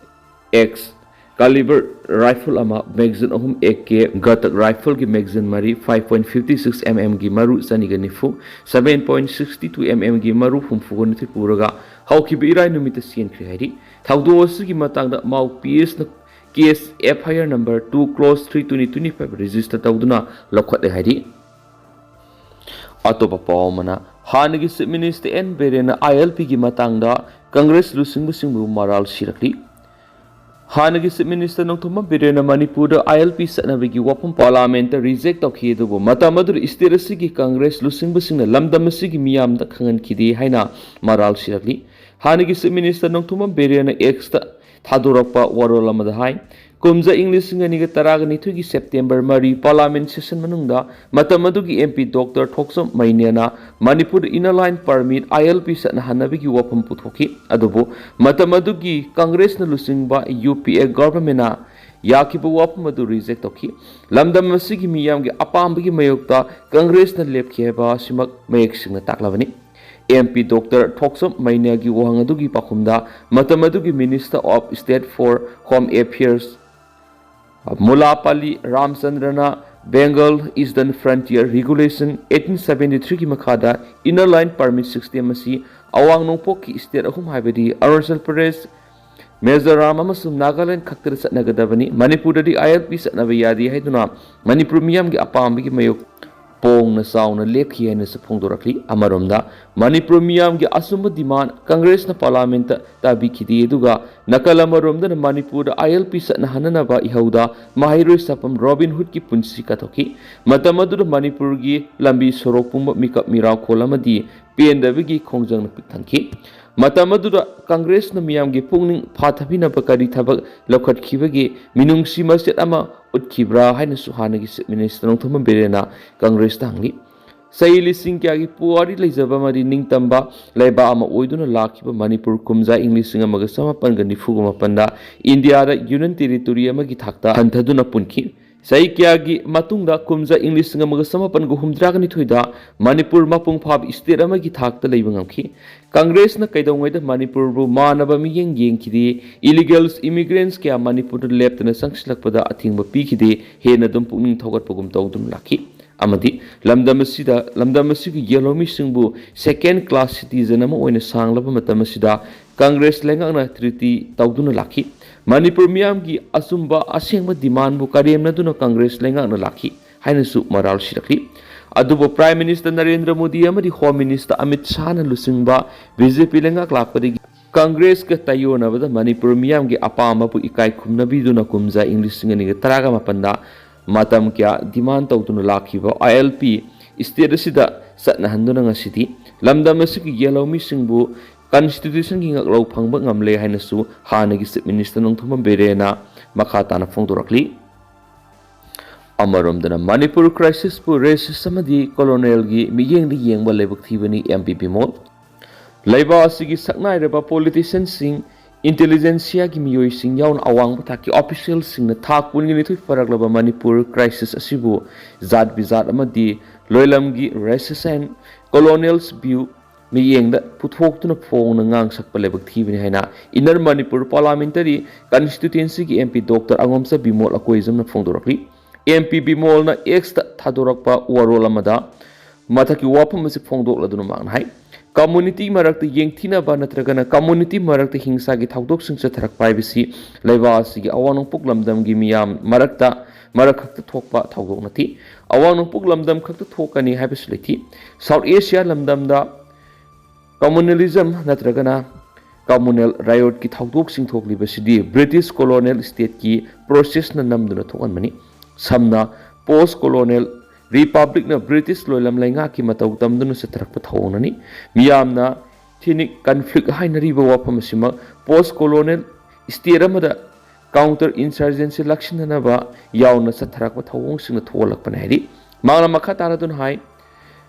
ꯑꯦꯛꯁ ꯀꯥꯂꯤꯕꯔ ꯔꯥꯏꯐꯜ ꯑꯃ, ꯃꯦꯒꯖꯤꯟ ꯑꯍꯨꯝ, ꯑꯦ ꯀꯦ ꯒꯇꯛ ꯔꯥꯏꯐꯜꯒꯤ ꯃꯦꯒꯖꯤꯟ ꯃꯔꯤ, five point fifty six M M ꯒꯤ ꯃꯔꯨ ꯆꯅꯤꯒ ꯅꯤꯐꯨ, seven point sixty two M M ꯒꯤ ꯃꯔꯨ ꯍꯨꯝꯐꯨꯒ ꯅꯤꯊꯣꯏ ꯄꯨꯔꯒ ꯍꯧꯈꯤꯕ ꯏꯔꯥꯏ ꯅꯨꯃꯤꯠꯇ ꯆꯦꯟꯈ꯭ꯔꯦ ꯍꯥꯏꯔꯤ꯫ ꯊꯧꯗꯣꯛ ꯑꯁꯤꯒꯤ ꯃꯇꯥꯡꯗ ꯃꯥꯎ ꯄꯤ ꯑꯦꯁꯅ case F I R number two cross three twenty twenty five register ꯇꯧꯗꯨꯅ ꯂꯧꯈꯠꯂꯦ ꯍꯥꯏꯔꯤ꯫ ꯑꯇꯣꯞꯄ ꯄꯥꯎ ꯑꯃꯅ, ꯍꯥꯟꯅꯒꯤ ꯆꯤꯐ ꯃꯤꯅꯤꯁꯇꯔ ꯑꯦꯟ ꯕꯤꯔꯦꯟꯅ ꯑꯥꯏ ꯑꯦꯜ ꯄꯤꯒꯤ ꯃꯇꯥꯡꯗ ꯀꯪꯒ꯭ꯔꯦꯁ ꯂꯨꯆꯤꯡꯕꯁꯤꯡꯕꯨ ꯃꯔꯥꯜ ꯁꯤꯔꯛꯂꯤ꯫ ꯍꯥꯟꯅꯒꯤ ꯆꯤꯐ ꯃꯤꯅꯤꯁꯇꯔ ꯅꯣꯡꯊꯣꯝꯕꯝ ꯕꯤꯔꯦꯟꯅ ꯃꯅꯤꯄꯨꯔꯗ ꯑꯥꯏ ꯑꯦꯜ ꯄꯤ ꯆꯠꯅꯕꯒꯤ ꯋꯥꯐꯝ ꯄꯥꯔꯂꯥꯃꯦꯟꯠꯇ ꯔꯤꯖꯦꯛ ꯇꯧꯈꯤ, ꯑꯗꯨꯕꯨ ꯃꯇꯝ ꯑꯗꯨꯗ ꯁ꯭ꯇꯦꯠ ꯑꯁꯤꯒꯤ ꯀꯪꯒ꯭ꯔꯦꯁ ꯂꯨꯆꯤꯡꯕꯁꯤꯡꯅ ꯂꯝꯗꯝ ꯑꯁꯤꯒꯤ ꯃꯤꯌꯥꯝꯗ ꯈꯪꯍꯟꯈꯤꯗꯦ ꯍꯥꯏꯅ ꯃꯔꯥꯜ ꯁꯤꯔꯛꯂꯤ꯫ ꯍꯥꯟꯅꯒꯤ ꯆꯤꯐ ꯃꯤꯅꯤꯁꯇꯔ ꯅꯣꯡꯊꯣꯝꯕꯝ ꯕꯤꯔꯦꯟꯅ ꯑꯦꯛꯁꯇ ꯊꯥꯗꯣꯔꯛꯄ ꯋꯥꯔꯣꯜ ꯑꯃꯗ ꯍꯥꯏ, ꯀꯨꯝꯖꯥ ꯏꯪ ꯂꯤꯁꯤꯡ ꯑꯅꯤꯒ ꯇꯔꯥꯒ ꯅꯤꯊꯣꯏꯒꯤ ꯁꯦꯞꯇꯦꯝꯕꯔ ꯃꯔꯤ ꯄꯥꯔꯂꯥꯃꯦꯟꯠ ꯁꯦꯁꯟ ꯃꯅꯨꯡꯗ ꯃꯇꯝ ꯑꯗꯨꯒꯤ ꯑꯦꯝ ꯄꯤ ꯗꯣꯛꯇꯔ ꯊꯣꯛꯆꯣꯝ ꯃꯩꯅꯦꯅ ꯃꯅꯤꯄꯨꯔꯗ ꯏꯟꯅꯔ ꯂꯥꯏꯟ ꯄꯔꯃꯤꯠ, ꯑꯥꯏ ꯑꯦꯜ ꯄꯤ, ꯆꯠꯅꯍꯟꯅꯕꯒꯤ ꯋꯥꯐꯝ ꯄꯨꯊꯣꯛꯈꯤ꯫ ꯑꯗꯨꯕꯨ ꯃꯇꯝ ꯑꯗꯨꯒꯤ ꯀꯪꯒ꯭ꯔꯦꯁꯅ ꯂꯨꯆꯤꯡꯕ ꯌꯨ ꯄꯤ ꯑꯦ ꯒꯚꯔꯟꯃꯦꯟꯠꯅ ꯌꯥꯈꯤꯕ ꯋꯥꯐꯝ ꯑꯗꯨ ꯔꯤꯖꯦꯛ ꯇꯧꯈꯤ꯫ ꯂꯝꯗꯝ ꯑꯁꯤꯒꯤ ꯃꯤꯌꯥꯝꯒꯤ ꯑꯄꯥꯝꯕꯒꯤ ꯃꯥꯌꯣꯛꯇ ꯀꯪꯒ꯭ꯔꯦꯁꯅ ꯂꯦꯞꯈꯤ ꯍꯥꯏꯕ ꯑꯁꯤꯃꯛ ꯃꯌꯦꯛ ꯁꯦꯡꯅ ꯇꯥꯛꯂꯕꯅꯤ꯫ ꯑꯦꯝ ꯄꯤ ꯗꯣꯛꯇꯔ ꯊꯣꯛꯆꯣꯝ ꯃꯩꯅꯦꯒꯤ ꯋꯥꯍꯪ ꯑꯗꯨꯒꯤ ꯄꯥꯎꯈꯨꯝꯗ ꯃꯇꯝ ꯑꯗꯨꯒꯤ Minister of State for Home Affairs ꯃꯨꯂꯥꯄꯥꯂꯤ ꯔꯥꯝꯆꯟꯗ꯭ꯔꯅ Bengal Eastern Frontier Regulation eighteen seventy three ꯒꯤ ꯃꯈꯥꯗ ꯏꯟꯅꯔ ꯂꯥꯏꯟ ꯄꯔꯃꯤꯠ ꯁꯤꯁꯇꯦꯝ ꯑꯁꯤ ꯑꯋꯥꯡ ꯅꯣꯡꯄꯣꯛꯀꯤ ꯁ꯭ꯇꯦꯠ ꯑꯍꯨꯝ, ꯍꯥꯏꯕꯗꯤ ꯑꯔꯨꯅꯥꯆꯜ ꯄ꯭ꯔꯗꯦꯁ, ꯃꯤꯖꯣꯔꯥꯝ ꯑꯃꯁꯨꯡ ꯅꯥꯒꯥꯂꯦꯟ ꯈꯛꯇꯗ ꯆꯠꯅꯒꯗꯕꯅꯤ꯫ ꯃꯅꯤꯄꯨꯔꯗꯗꯤ ꯑꯥꯏ ꯑꯦꯜ ꯄꯤ ꯆꯠꯅꯕ ꯌꯥꯗꯦ ꯍꯥꯏꯗꯨꯅ ꯃꯅꯤꯄꯨꯔ ꯃꯤꯌꯥꯝꯒꯤ ꯑꯄꯥꯝꯕꯒꯤ ꯃꯥꯌꯣꯛ ꯄꯣꯡꯅ ꯆꯥꯎꯅ ꯂꯦꯞꯈꯤ ꯍꯥꯏꯅꯁꯨ ꯐꯣꯡꯗꯣꯔꯛꯂꯤ꯫ ꯑꯃꯔꯣꯝꯗ ꯃꯅꯤꯄꯨꯔ ꯃꯤꯌꯥꯝꯒꯤ ꯑꯆꯨꯝꯕ ꯗꯤꯃꯥꯟ ꯀꯪꯒ꯭ꯔꯦꯁꯅ ꯄꯥꯔꯂꯥꯃꯦꯟꯠꯇ ꯇꯥꯕꯤꯈꯤꯗꯦ, ꯑꯗꯨꯒ ꯅꯥꯀꯜ ꯑꯃꯔꯣꯝꯗꯅ ꯃꯅꯤꯄꯨꯔꯗ ꯑꯥꯏ ꯑꯦꯜ ꯄꯤ ꯆꯠꯅꯍꯟꯅꯅꯕ ꯏꯍꯧꯗ ꯃꯍꯩꯔꯣꯏ ꯁꯥꯐꯝ ꯔꯣꯕꯤꯟ ꯍꯨꯗꯀꯤ ꯄꯨꯟꯁꯤ ꯀꯠꯊꯣꯛꯈꯤ꯫ ꯃꯇꯝ ꯑꯗꯨꯗ ꯃꯅꯤꯄꯨꯔꯒꯤ ꯂꯝꯕꯤ ꯁꯣꯔꯣꯛ ꯄꯨꯝꯕ ꯃꯤꯀꯞ ꯃꯤꯔꯥꯎꯈꯣꯜ ꯑꯃꯗꯤ ꯄꯦꯟꯗꯕꯒꯤ ꯈꯣꯡꯖꯪꯅ ꯄꯤꯛ ꯊꯟꯈꯤ꯫ ꯃꯇꯝ ꯑꯗꯨꯗ ꯀꯪꯒ꯭ꯔꯦꯁꯅ ꯃꯤꯌꯥꯝꯒꯤ ꯄꯨꯛꯅꯤꯡ ꯐꯥꯊꯕꯤꯅꯕ ꯀꯔꯤ ꯊꯕꯛ ꯂꯧꯈꯠꯈꯤꯕꯒꯦ? ꯃꯤꯅꯨꯡꯁꯤ ꯃꯆꯦꯠ ꯑꯃ ꯎꯠꯈꯤꯕ꯭ꯔꯥ ꯍꯥꯏꯅꯁꯨ ꯍꯥꯟꯅꯒꯤ ꯆꯤꯐ ꯃꯤꯅꯤꯁꯇꯔ ꯅꯣꯡꯊꯣꯝꯕꯝ ꯕꯤꯔꯦꯟꯅ ꯀꯪꯒ꯭ꯔꯦꯁꯇ ꯍꯪꯂꯤ꯫ ꯆꯍꯤ ꯂꯤꯁꯤꯡ ꯀꯌꯥꯒꯤ ꯄꯨꯋꯥꯔꯤ ꯂꯩꯖꯕ ꯑꯃꯗꯤ ꯅꯤꯡꯇꯝꯕ ꯂꯩꯕꯥꯛ ꯑꯃ ꯑꯣꯏꯗꯨꯅ ꯂꯥꯛꯈꯤꯕ ꯃꯅꯤꯄꯨꯔ ꯀꯨꯝꯖꯥ ꯏꯪ ꯂꯤꯁꯤꯡ ꯑꯃꯒ ꯆꯃꯥꯄꯟꯒ ꯅꯤꯐꯨꯒ ꯃꯥꯄꯟꯗ ꯏꯟꯗꯤꯌꯥꯗ ꯌꯨꯅꯤꯌꯟ ꯇꯦꯔꯤꯇꯣꯔꯤ ꯑꯃꯒꯤ ꯊꯥꯛꯇ ꯍꯟꯊꯗꯨꯅ ꯄꯨꯟꯈꯤ꯫ ꯆꯍꯤ ꯀꯌꯥꯒꯤ ꯃꯇꯨꯡꯗ ꯀꯨꯝꯖꯥ ꯏꯪ ꯂꯤꯁꯤꯡ ꯑꯃꯒ ꯆꯃꯥꯄꯟꯒ ꯍꯨꯝꯗ꯭ꯔꯥꯒ ꯅꯤꯊꯣꯏꯗ ꯃꯅꯤꯄꯨꯔ ꯃꯄꯨꯡ ꯐꯥꯕ ꯏꯁꯇꯦꯠ ꯑꯃꯒꯤ ꯊꯥꯛꯇ ꯂꯩꯕ ꯉꯝꯈꯤ꯫ ꯀꯪꯒ꯭ꯔꯦꯁꯅ ꯀꯩꯗꯧꯉꯩꯗ ꯃꯅꯤꯄꯨꯔꯕꯨ ꯃꯥꯟꯅꯕ ꯃꯤꯠꯌꯦꯡ ꯌꯦꯡꯈꯤꯗꯦ, ꯏꯂꯤꯒꯦꯜꯁ ꯏꯃꯤꯒ꯭ꯔꯦꯟꯁ ꯀꯌꯥ ꯃꯅꯤꯄꯨꯔꯗ ꯂꯦꯞꯇꯅ ꯆꯪꯁꯤꯜꯂꯛꯄꯗ ꯑꯊꯤꯡꯕ ꯄꯤꯈꯤꯗꯦ, ꯍꯦꯟꯅ ꯑꯗꯨꯝ ꯄꯨꯛꯅꯤꯡ ꯊꯧꯒꯠꯄꯒꯨꯝ ꯇꯧꯗꯨꯅ ꯂꯥꯛꯈꯤ꯫ ꯑꯃꯗꯤ ꯂꯝꯗꯝ ꯑꯁꯤꯗ, ꯂꯝꯗꯝ ꯑꯁꯤꯒꯤ ꯌꯦꯜꯍꯧꯃꯤꯁꯤꯡꯕꯨ ꯁꯦꯀꯦꯟ ꯀ꯭ꯂꯥꯁ ꯁꯤꯇꯤꯖꯟ ꯑꯃ ꯑꯣꯏꯅ ꯁꯥꯡꯂꯕ ꯃꯇꯝ ꯑꯁꯤꯗ ꯀꯪꯒ꯭ꯔꯦꯁ ꯂꯩꯉꯥꯛꯅ ꯇ꯭ꯔꯤꯇꯤ ꯇꯧꯗꯨꯅ ꯂꯥꯛꯈꯤ꯫ ꯃꯅꯤꯄꯨꯔ ꯃꯤꯌꯥꯝꯒꯤ ꯑꯆꯨꯝꯕ ꯑꯁꯦꯡꯕ ꯗꯤꯃꯥꯟꯕꯨ ꯀꯔꯦꯝꯅꯗꯨꯅ ꯀꯪꯒ꯭ꯔꯦꯁ ꯂꯩꯉꯥꯛꯅ ꯂꯥꯛꯈꯤ ꯍꯥꯏꯅꯁꯨ ꯃꯔꯥꯜ ꯁꯤꯔꯛꯂꯤ꯫ ꯑꯗꯨꯕꯨ ꯄ꯭ꯔꯥꯏꯝ ꯃꯤꯅꯤꯁꯇꯔ ꯅꯔꯦꯟꯗ꯭ꯔ ꯃꯣꯗꯤ ꯑꯃꯗꯤ ꯍꯣꯝ ꯃꯤꯅꯤꯁꯇꯔ ꯑꯃꯤꯠ ꯁꯥꯍꯅ ꯂꯨꯆꯤꯡꯕ ꯕꯤ ꯖꯦ ꯄꯤ ꯂꯩꯉꯥꯛ ꯂꯥꯛꯄꯗꯒꯤ ꯀꯪꯒ꯭ꯔꯦꯁꯀ ꯇꯥꯏꯑꯣꯟꯅꯕꯗ ꯃꯅꯤꯄꯨꯔ ꯃꯤꯌꯥꯝꯒꯤ ꯑꯄꯥꯝꯕꯕꯨ ꯏꯀꯥꯏ ꯈꯨꯝꯅꯕꯤꯗꯨꯅ ꯀꯨꯝꯖꯥ ꯏꯪ ꯂꯤꯁꯤꯡ ꯑꯅꯤꯒ ꯇꯔꯥꯒ ꯃꯥꯄꯟꯗ ꯃꯇꯝ ꯀꯌꯥ ꯗꯤꯃꯥꯟ ꯇꯧꯗꯨꯅ ꯂꯥꯛꯈꯤꯕ ꯑꯥꯏ ꯑꯦꯜ ꯄꯤ ꯏꯁꯇꯦꯠ ꯑꯁꯤꯗ ꯆꯠꯅꯍꯟꯗꯨꯅ ꯉꯁꯤꯗꯤ ꯂꯝꯗꯝ ꯑꯁꯤꯒꯤ ꯌꯦꯜꯍꯧꯃꯤꯁꯤꯡꯕꯨ ꯀꯟꯁꯇꯤꯇ꯭ꯌꯨꯁꯟꯒꯤ ꯉꯛꯂꯧ ꯐꯪꯕ ꯉꯝꯂꯦ ꯍꯥꯏꯅꯁꯨ ꯍꯥꯟꯅꯒꯤ ꯆꯤꯐ ꯃꯤꯅꯤꯁꯇꯔ ꯅꯣꯡꯊꯣꯝꯕꯝ ꯕꯤꯔꯦꯟꯅ ꯃꯈꯥ ꯇꯥꯅ ꯐꯣꯡꯗꯣꯔꯛꯂꯤ꯫ ꯑꯃꯔꯣꯝꯗꯅ ꯃꯅꯤꯄꯨꯔ ꯀ꯭ꯔꯥꯏꯁꯤꯁꯄꯨ ꯔꯦꯁꯤꯁ ꯑꯃꯗꯤ ꯀꯣꯂꯣꯅꯦꯜꯒꯤ ꯃꯤꯠꯌꯦꯡꯗ ꯌꯦꯡꯕ ꯂꯥꯏꯕꯛ ꯊꯤꯕꯅꯤ ꯑꯦꯝ ꯄꯤ ꯕꯤꯃꯣꯜ꯫ ꯂꯩꯕꯥꯛ ꯑꯁꯤꯒꯤ ꯁꯛꯅꯥꯏꯔꯕ ꯄꯣꯂꯤꯇꯤꯁꯤꯌꯟꯁꯤꯡ, ꯏꯟꯇꯦꯂꯤꯖꯦꯟꯁꯤꯌꯥꯒꯤ ꯃꯤꯑꯣꯏꯁꯤꯡ ꯌꯥꯎꯅ ꯑꯋꯥꯡꯕ ꯊꯥꯛꯀꯤ ꯑꯣꯐꯤꯁꯤꯌꯦꯜꯁꯤꯡꯅ ꯊꯥ ꯀꯨꯟꯒ ꯅꯤꯊꯣꯏ ꯐꯥꯔꯛꯂꯕ ꯃꯅꯤꯄꯨꯔ ꯀ꯭ꯔꯥꯏꯁꯤꯁ ꯑꯁꯤꯕꯨ ꯖꯥꯠ ꯕꯤꯖꯥꯠ ꯑꯃꯗꯤ ꯂꯣꯏꯂꯝꯒꯤ ꯔꯦꯁꯤꯁ ꯑꯦꯟ ꯀꯣꯂꯣꯅꯤꯌꯦꯜꯁ ꯚ꯭ꯌꯨ ꯃꯤꯠꯌꯦꯡꯗ ꯄꯨꯊꯣꯛꯇꯨꯅ ꯐꯣꯡꯅ ꯉꯥꯡ ꯁꯛꯄ ꯂꯥꯏꯕꯛ ꯊꯤꯕꯅꯤ ꯍꯥꯏꯅ ꯏꯟꯅꯔ ꯃꯅꯤꯄꯨꯔ ꯄꯥꯔꯂꯥꯃꯦꯟꯇꯔꯤ ꯀꯟꯁꯇꯤꯇ꯭ꯌꯨꯌꯦꯟꯁꯤꯒꯤ M P doctor Angomcha Bimol ꯑꯀꯣꯏꯖꯝꯅ ꯐꯣꯡꯗꯣꯔꯛꯂꯤ꯫ ꯑꯦꯝ ꯄꯤ ꯕꯤꯃꯣꯜꯅ ꯑꯦꯛꯁꯇ ꯊꯥꯗꯣꯔꯛꯄ ꯋꯥꯔꯣꯜ ꯑꯃꯗ ꯃꯊꯛꯀꯤ ꯋꯥꯐꯝ ꯑꯁꯤ ꯐꯣꯡꯗꯣꯛꯂꯗꯨꯅ ꯃꯍꯥꯛꯅ ꯍꯥꯏ, ꯀꯝꯃꯨꯅꯤꯇꯤ ꯃꯔꯛꯇ ꯌꯦꯡꯊꯤꯅꯕ ꯅꯠꯇ꯭ꯔꯒꯅ ꯀꯝꯃꯨꯅꯤꯇꯤ ꯃꯔꯛꯇ ꯍꯤꯡꯁꯥꯒꯤ ꯊꯧꯗꯣꯛꯁꯤꯡ ꯆꯠꯊꯔꯛꯄ ꯍꯥꯏꯕꯁꯤ ꯂꯩꯕꯥꯛ ꯑꯁꯤꯒꯤ ꯑꯋꯥꯡ ꯅꯣꯡꯄꯣꯛ ꯂꯝꯗꯝꯒꯤ ꯃꯤꯌꯥꯝ ꯃꯔꯛꯇ ꯃꯔꯛ ꯈꯛꯇ ꯊꯣꯛꯄ ꯊꯧꯗꯣꯛ ꯅꯠꯇꯦ꯫ ꯑꯋꯥꯡ ꯅꯣꯡꯄꯣꯛ ꯂꯝꯗꯝ ꯈꯛꯇ ꯊꯣꯛꯀꯅꯤ ꯍꯥꯏꯕꯁꯨ ꯂꯩꯇꯦ꯫ ꯁꯥꯎꯠ ꯑꯦꯁꯤꯌꯥ ꯂꯝꯗꯝꯗ ꯀꯝꯃꯨꯅꯦꯂꯤꯖꯝ ꯅꯠꯇ꯭ꯔꯒꯅ ꯀꯝꯃꯨꯅꯦꯜ ꯔꯥꯏꯌꯣꯠꯀꯤ ꯊꯧꯗꯣꯛꯁꯤꯡ ꯊꯣꯛꯂꯤꯕꯁꯤꯗꯤ ꯕ꯭ꯔꯤꯇꯤꯁ ꯀꯣꯂꯣꯅꯤꯌꯦꯜ ꯏꯁꯇꯦꯠꯀꯤ ꯄ꯭ꯔꯣꯁꯦꯁꯅ ꯅꯝꯗꯨꯅ ꯊꯣꯛꯍꯟꯕꯅꯤ꯫ ꯁꯝꯅ, ꯄꯣꯁ ꯀꯣꯂꯣꯅꯤꯌꯦꯜ ꯔꯤꯄꯕ꯭ꯂꯤꯛꯅ ꯕ꯭ꯔꯤꯇꯤꯁ ꯂꯣꯏꯂꯝ ꯂꯩꯉꯥꯛꯀꯤ ꯃꯇꯧ ꯇꯝꯗꯨꯅ ꯆꯠꯊꯔꯛꯄ ꯊꯧꯑꯣꯡꯅꯅꯤ꯫ ꯃꯤꯌꯥꯝꯅ ꯏꯊꯤꯅꯤꯛ ꯀꯟꯐ꯭ꯂꯤꯛ ꯍꯥꯏꯅꯔꯤꯕ ꯋꯥꯐꯝ ꯑꯁꯤꯃꯛ ꯄꯣꯁ ꯀꯣꯂꯣꯅꯤꯌꯦꯜ ꯏꯁꯇꯦꯠ ꯑꯃꯗ ꯀꯥꯎꯟꯇꯔ ꯏꯟꯁꯔꯖꯦꯟꯁꯤ ꯂꯥꯛꯁꯤꯟꯅꯅꯕ ꯌꯥꯎꯅ ꯆꯠꯊꯔꯛꯄ ꯊꯧꯑꯣꯡꯁꯤꯡꯅ ꯊꯣꯛꯍꯜꯂꯛꯄꯅꯤ ꯍꯥꯏꯔꯤ꯫ ꯃꯍꯥꯛꯅ ꯃꯈꯥ ꯇꯥꯅ ꯑꯗꯨꯅ ꯍꯥꯏ,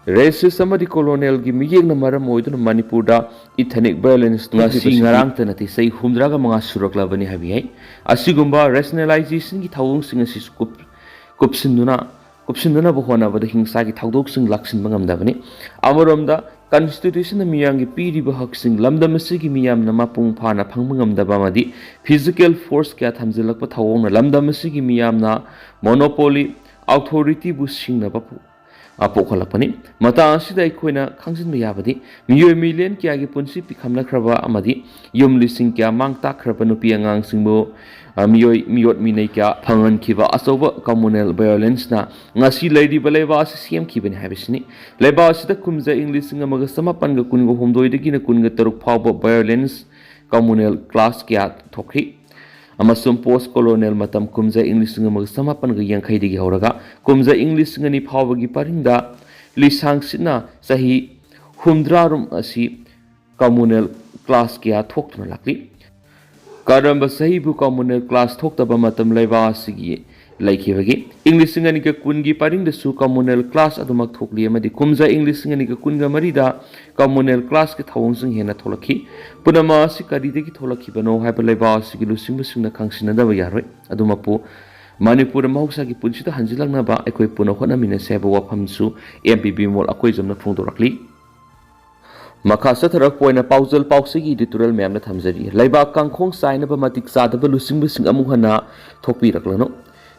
Racist ꯑꯃꯗꯤ colonialꯒꯤ ꯃꯤꯠꯌꯦꯡꯅ ꯃꯔꯝ ꯑꯣꯏꯗꯨꯅ ꯃꯅꯤꯄꯨꯔꯗ ethnic violence ꯉꯁꯤ ꯊꯣꯛꯂꯤꯕꯁꯤꯗꯤ ꯉꯔꯥꯡꯇ ꯅꯠꯇꯦ, ꯆꯍꯤ ꯍꯨꯝꯗ꯭ꯔꯥꯒ ꯃꯉꯥ ꯁꯨꯔꯛꯂꯕꯅꯤ ꯍꯥꯏꯕ ꯌꯥꯏ꯫ ꯑꯁꯤꯒꯨꯝꯕ rationalizationꯒꯤ ꯊꯧꯑꯣꯡꯁꯤꯡ ꯑꯁꯤꯁꯨ ꯀꯨꯞ-, ꯀꯨꯞꯁꯤꯟꯗꯨꯅ, ꯀꯨꯞꯁꯤꯟꯗꯅꯕ ꯍꯣꯠꯅꯕꯗ ꯍꯤꯡꯁꯥꯒꯤ ꯊꯧꯗꯣꯛꯁꯤꯡ ꯂꯥꯛꯁꯤꯟꯕ ꯉꯝꯗꯕꯅꯤ꯫ ꯑꯃꯔꯣꯝꯗ constitutionꯅ ꯃꯤꯌꯥꯝꯒꯤ ꯄꯤꯔꯤꯕ ꯍꯛꯁꯤꯡ ꯂꯝꯗꯝ ꯑꯁꯤꯒꯤ ꯃꯤꯌꯥꯝꯅ ꯃꯄꯨꯡ ꯐꯥꯅ ꯐꯪꯕ ꯉꯝꯗꯕ ꯑꯃꯗꯤ physical force ꯀꯌꯥ ꯊꯝꯖꯤꯜꯂꯛꯄ ꯊꯧꯑꯣꯡꯅ ꯂꯝꯗꯝ ꯑꯁꯤꯒꯤ ꯃꯤꯌꯥꯝꯅ monopoly authorityꯕꯨ ꯁꯤꯡꯅꯕ ꯄꯨ-, ꯑ, ꯄꯣꯛꯍꯜꯂꯛꯄꯅꯤ꯫ ꯃꯇꯥꯡ ꯑꯁꯤꯗ ꯑꯩꯈꯣꯏꯅ ꯈꯪꯖꯤꯟꯕ ꯌꯥꯕꯗꯤ ꯃꯤꯑꯣꯏ million ꯀꯌꯥꯒꯤ ꯄꯨꯟꯁꯤ ꯄꯤꯈꯝꯅꯈ꯭ꯔꯕ ꯑꯃꯗꯤ ꯌꯨꯝ ꯂꯤꯁꯤꯡ ꯀꯌꯥ ꯃꯥꯡ ꯇꯥꯛꯈ꯭ꯔꯕ ꯅꯨꯄꯤ ꯑꯉꯥꯡꯁꯤꯡꯕꯨ, ꯑ, ꯃꯤꯑꯣꯏ, ꯃꯤꯑꯣꯠ ꯃꯤꯅꯩ ꯀꯌꯥ ꯐꯪꯍꯟꯈꯤꯕ ꯑꯆꯧꯕ communal violenceꯅ ꯉꯁꯤ ꯂꯩꯔꯤꯕ ꯂꯩꯕꯥꯛ ꯑꯁꯤ ꯁꯦꯝꯈꯤꯕꯅꯤ ꯍꯥꯏꯕꯁꯤꯅꯤ꯫ ꯂꯩꯕꯥꯛ ꯑꯁꯤꯗ ꯀꯨꯝꯖꯥ ꯏꯪ ꯂꯤꯁꯤꯡ ꯑꯃꯒ ꯆꯃꯥꯄꯟꯒ ꯀꯨꯟꯒ ꯍꯨꯝꯗꯣꯏꯗꯒꯤꯅ ꯀꯨꯟꯒ ꯇꯔꯨꯛ ꯐꯥꯎꯕ violence communal clash ꯀꯌꯥ ꯊꯣꯛꯈꯤ꯫ ꯑꯃꯁꯨꯡ post colonial ꯃꯇꯝ ꯀꯨꯝꯖꯥ ꯏꯪ ꯂꯤꯁꯤꯡ ꯑꯃꯒ ꯆꯃꯥꯄꯟꯒ ꯌꯥꯡꯈꯩꯗꯒꯤ ꯍꯧꯔꯒ ꯀꯨꯝꯖꯥ ꯏꯪ ꯂꯤꯁꯤꯡ ꯑꯅꯤ ꯐꯥꯎꯕꯒꯤ ꯄꯔꯤꯡꯗ ꯂꯤꯁꯥꯡꯁꯤꯠꯅ ꯆꯍꯤ ꯍꯨꯝꯗ꯭ꯔꯥ ꯔꯣꯝ ꯑꯁꯤ communal clash ꯀꯌꯥ ꯊꯣꯛꯇꯨꯅ ꯂꯥꯛꯂꯤ꯫ ꯀꯔꯝꯕ ꯆꯍꯤꯕꯨ communal clash ꯊꯣꯛꯇꯕ ꯃꯇꯝ ꯂꯩꯕꯥꯛ ꯑꯁꯤꯒꯤ ꯂꯩꯈꯤꯕꯒꯦ? ꯏꯪ ꯂꯤꯁꯤꯡ ꯑꯅꯤꯒ ꯀꯨꯟꯒꯤ ꯄꯔꯤꯡꯗꯁꯨ communal clash ꯑꯗꯨꯃꯛ ꯊꯣꯛꯂꯤ ꯑꯃꯗꯤ ꯀꯨꯝꯖꯥ ꯏꯪ ꯂꯤꯁꯤꯡ ꯑꯅꯤꯒ ꯀꯨꯟꯒ ꯃꯔꯤꯗ communal clashꯀꯤ ꯊꯧꯑꯣꯡꯁꯤꯡ ꯍꯦꯟꯅ ꯊꯣꯛꯂꯛꯈꯤ꯫ ꯄꯨꯝꯅꯃꯛ ꯑꯁꯤ ꯀꯔꯤꯗꯒꯤ ꯊꯣꯛꯂꯛꯈꯤꯕꯅꯣ ꯍꯥꯏꯕ ꯂꯩꯕꯥꯛ ꯑꯁꯤꯒꯤ ꯂꯨꯆꯤꯡꯕꯁꯤꯡꯅ ꯈꯪꯁꯤꯟꯅꯗꯕ ꯌꯥꯔꯣꯏ꯫ ꯑꯗꯨꯃꯛꯄꯨ ꯃꯅꯤꯄꯨꯔꯗ ꯃꯍꯧꯁꯥꯒꯤ ꯄꯨꯟꯁꯤꯗ ꯍꯟꯖꯤꯜꯂꯛꯅꯕ ꯑꯩꯈꯣꯏ ꯄꯨꯟꯅ ꯍꯣꯠꯅꯃꯤꯟꯅꯁꯤ ꯍꯥꯏꯕ ꯋꯥꯐꯝꯁꯨ M P B ꯃꯣꯜ ꯑꯀꯣꯏꯖꯝꯅ ꯐꯣꯡꯗꯣꯔꯛꯂꯤ꯫ ꯃꯈꯥ ꯆꯠꯊꯔꯛꯄ ꯑꯣꯏꯅ ꯄꯥꯎꯖꯦꯜ ꯄꯥꯎꯆꯦꯒꯤ editorial ꯃꯌꯥꯝꯅ ꯊꯝꯖꯔꯤ꯫ ꯂꯩꯕꯥꯛ ꯀꯥꯡꯈꯣꯡ ꯆꯥꯏꯅꯕ ꯃꯇꯤꯛ ꯆꯥꯗꯕ ꯂꯨꯆꯤꯡꯕꯁꯤꯡ ꯑꯃꯨꯛ ꯍꯟꯅ ꯊꯣꯛꯄꯤꯔꯛꯂꯅꯨ꯫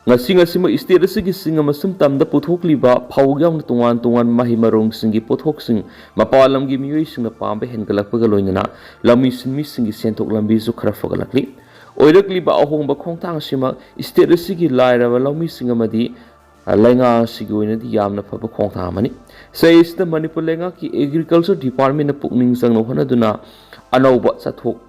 ꯉꯁꯤ ꯉꯁꯤꯃꯛ state ꯑꯁꯤꯒꯤ ꯆꯤꯡ ꯑꯃꯁꯨꯡ ꯇꯝꯗ ꯄꯨꯊꯣꯛꯂꯤꯕ ꯐꯧ ꯌꯥꯎꯅ ꯇꯣꯉꯥꯟ ꯇꯣꯉꯥꯟꯕ ꯃꯍꯩ ꯃꯔꯣꯡꯁꯤꯡꯒꯤ ꯄꯣꯠꯊꯣꯛꯁꯤꯡ ꯃꯄꯥꯟ ꯂꯝꯒꯤ ꯃꯤꯑꯣꯏꯁꯤꯡꯅ ꯄꯥꯝꯕ ꯍꯦꯟꯒꯠꯂꯛꯄꯒ ꯂꯣꯏꯅꯅ ꯂꯧꯃꯤ ꯁꯤꯟꯃꯤꯁꯤꯡꯒꯤ ꯁꯦꯟꯊꯣꯛ ꯂꯝꯕꯤꯁꯨ ꯈꯔ ꯐꯒꯠꯂꯛꯂꯤ꯫ ꯑꯣꯏꯔꯛꯂꯤꯕ ꯑꯍꯣꯡꯕ ꯈꯣꯡꯊꯥꯡ ꯑꯁꯤꯃꯛ state ꯑꯁꯤꯒꯤ ꯂꯥꯏꯔꯕ ꯂꯧꯃꯤꯁꯤꯡ ꯑꯃꯗꯤ ꯂꯩꯉꯥꯛ ꯑꯁꯤꯒꯤ ꯑꯣꯏꯅꯗꯤ ꯌꯥꯝꯅ ꯐꯕ ꯈꯣꯡꯊꯥꯡ ꯑꯃꯅꯤ꯫ ꯆꯍꯤ ꯑꯁꯤꯗ ꯃꯅꯤꯄꯨꯔ ꯂꯩꯉꯥꯛꯀꯤ agriculture departmentꯅ ꯄꯨꯛꯅꯤꯡ ꯆꯪꯅ ꯍꯣꯠꯅꯗꯨꯅ ꯑꯅꯧꯕ ꯆꯥꯊꯣꯛ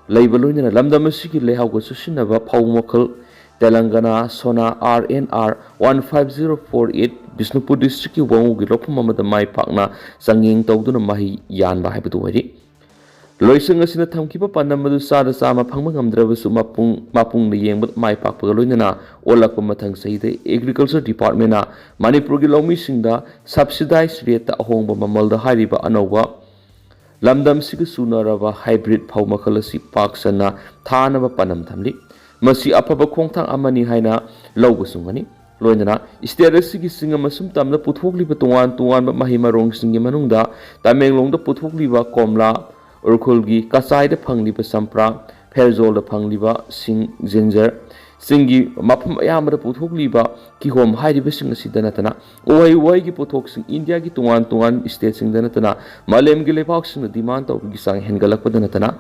ꯂꯩꯕ ꯂꯣꯏꯅꯅ ꯂꯝꯗꯝ ꯑꯁꯤꯒꯤ ꯂꯩꯍꯥꯎꯒ ꯆꯨꯁꯤꯟꯅꯕ ꯐꯧ ꯃꯈꯜ ꯇꯦꯂꯪꯒꯅꯥ Sona R N R one five zero four eight Bishnupur districtꯀꯤ ꯋꯥꯉꯨꯒꯤ ꯂꯧꯐꯝ ꯑꯃꯗ ꯃꯥꯏ ꯄꯥꯛꯅ ꯆꯥꯡꯌꯦꯡ ꯇꯧꯗꯨꯅ ꯃꯍꯩ ꯌꯥꯟꯕ ꯍꯥꯏꯕꯗꯨ ꯑꯣꯏꯔꯤ꯫ ꯂꯣꯏꯁꯪ ꯑꯁꯤꯅ ꯊꯝꯈꯤꯕ ꯄꯥꯟꯗꯝ ꯑꯗꯨ ꯆꯥꯗ ꯆꯥꯝꯃ ꯐꯪꯕ ꯉꯝꯗ꯭ꯔꯕꯁꯨ, ꯃꯄꯨꯡ ꯃꯄꯨꯡꯗ ꯌꯦꯡꯕꯗ ꯃꯥꯏ ꯄꯥꯛꯄꯒ ꯂꯣꯏꯅꯅ ꯑꯣꯜꯂꯛꯄ ꯃꯊꯪ ꯆꯍꯤꯗ Agriculture Departmentꯅ ꯃꯅꯤꯄꯨꯔꯒꯤ ꯂꯧꯃꯤꯁꯤꯡꯗ subsidized rateꯇ ꯑꯍꯣꯡꯕ ꯃꯃꯜꯗ ꯍꯥꯏꯔꯤꯕ ꯑꯅꯧꯕ ꯂꯝꯗꯝꯁꯤꯒ ꯆꯨꯅꯔꯕ hybrid ꯐꯧ ꯃꯈꯜ ꯑꯁꯤ ꯄꯥꯛ ꯁꯟꯅ ꯊꯥꯅꯕ ꯄꯥꯟꯗꯝ ꯊꯝꯂꯤ꯫ ꯃꯁꯤ ꯑꯐꯕ ꯈꯣꯡꯊꯥꯡ ꯑꯃꯅꯤ ꯍꯥꯏꯅ ꯂꯧꯕꯁꯨ ꯉꯝꯒꯅꯤ꯫ ꯂꯣꯏꯅꯅ state ꯑꯁꯤꯒꯤ ꯆꯤꯡ ꯑꯃꯁꯨꯡ ꯇꯝꯗ ꯄꯨꯊꯣꯛꯂꯤꯕ ꯇꯣꯉꯥꯟ ꯇꯣꯉꯥꯟꯕ ꯃꯍꯩ ꯃꯔꯣꯡꯁꯤꯡꯒꯤ ꯃꯅꯨꯡꯗ ꯇꯃꯦꯡꯂꯣꯡꯗ ꯄꯨꯊꯣꯛꯂꯤꯕ ꯀꯣꯝꯂꯥ, ꯎꯔꯈꯨꯜꯒꯤ ꯀꯆꯥꯏꯗ ꯐꯪꯂꯤꯕ ꯆꯝꯄ꯭ꯔꯥ, ꯐꯦꯔꯖꯣꯜꯗ ꯐꯪꯂꯤꯕ ꯁꯤꯡ, ꯖꯤꯟꯖꯔ, ꯆꯤꯡꯒꯤ ꯃꯐꯝ ꯑꯌꯥꯝꯕꯗ ꯄꯨꯊꯣꯛꯂꯤꯕ ꯀꯤꯍꯣꯝ ꯍꯥꯏꯔꯤꯕꯁꯤꯡ ꯑꯁꯤꯗ ꯅꯠꯇꯅ ꯎꯍꯩ ꯋꯥꯍꯩꯒꯤ ꯄꯣꯠꯊꯣꯛꯁꯤꯡ ꯏꯟꯗꯤꯌꯥꯒꯤ ꯇꯣꯉꯥꯟ ꯇꯣꯉꯥꯟꯕ stateꯁꯤꯡꯗ ꯅꯠꯇꯅ ꯃꯥꯂꯦꯝꯒꯤ ꯂꯩꯕꯥꯛꯁꯤꯡꯅ demand ꯇꯧꯕꯒꯤ ꯆꯥꯡ ꯍꯦꯟꯒꯠꯂꯛꯄꯗ ꯅꯠꯇꯅ